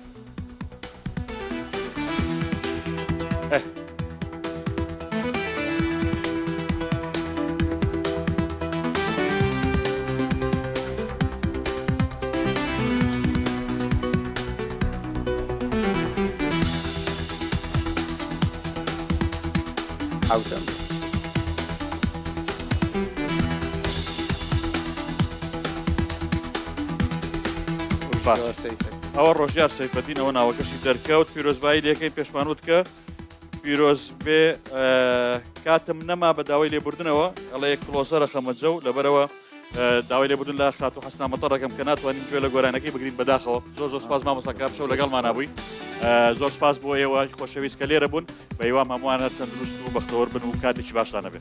حوتەم. ئەوە ڕۆژیار سەیفەدین ئەوە ناوەکەشی دەرکەوت پیرۆزبایی لەکەی پێشمان وت کە پیرۆز بێ کاتم نەما بە داوای لێبوردنەوە ئەڵێ کلۆزەرە خەمەجە و لەبەرەوە داوای لێبوردن لە خاتوو حەسنا مەتەڕ دەکەم کە ناتوانین گوێ لە گۆرانەکەی بگرین بەداخەوە زۆر زۆر سپاس مامۆستا کە ئەمشەو لەگەڵمانا بووی زۆر سپاس بۆ ئێوە خۆشەویست کە لێرە بوون بە هیوام هەمووان هەر تەندروست و بەختەوەر بن و کاتێکی باشتان هەبێ.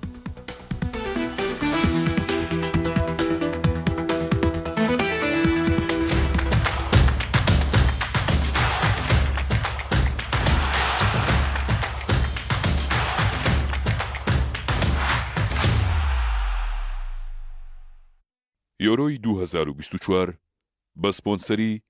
یۆرۆی 2024 بە سپۆنسەری.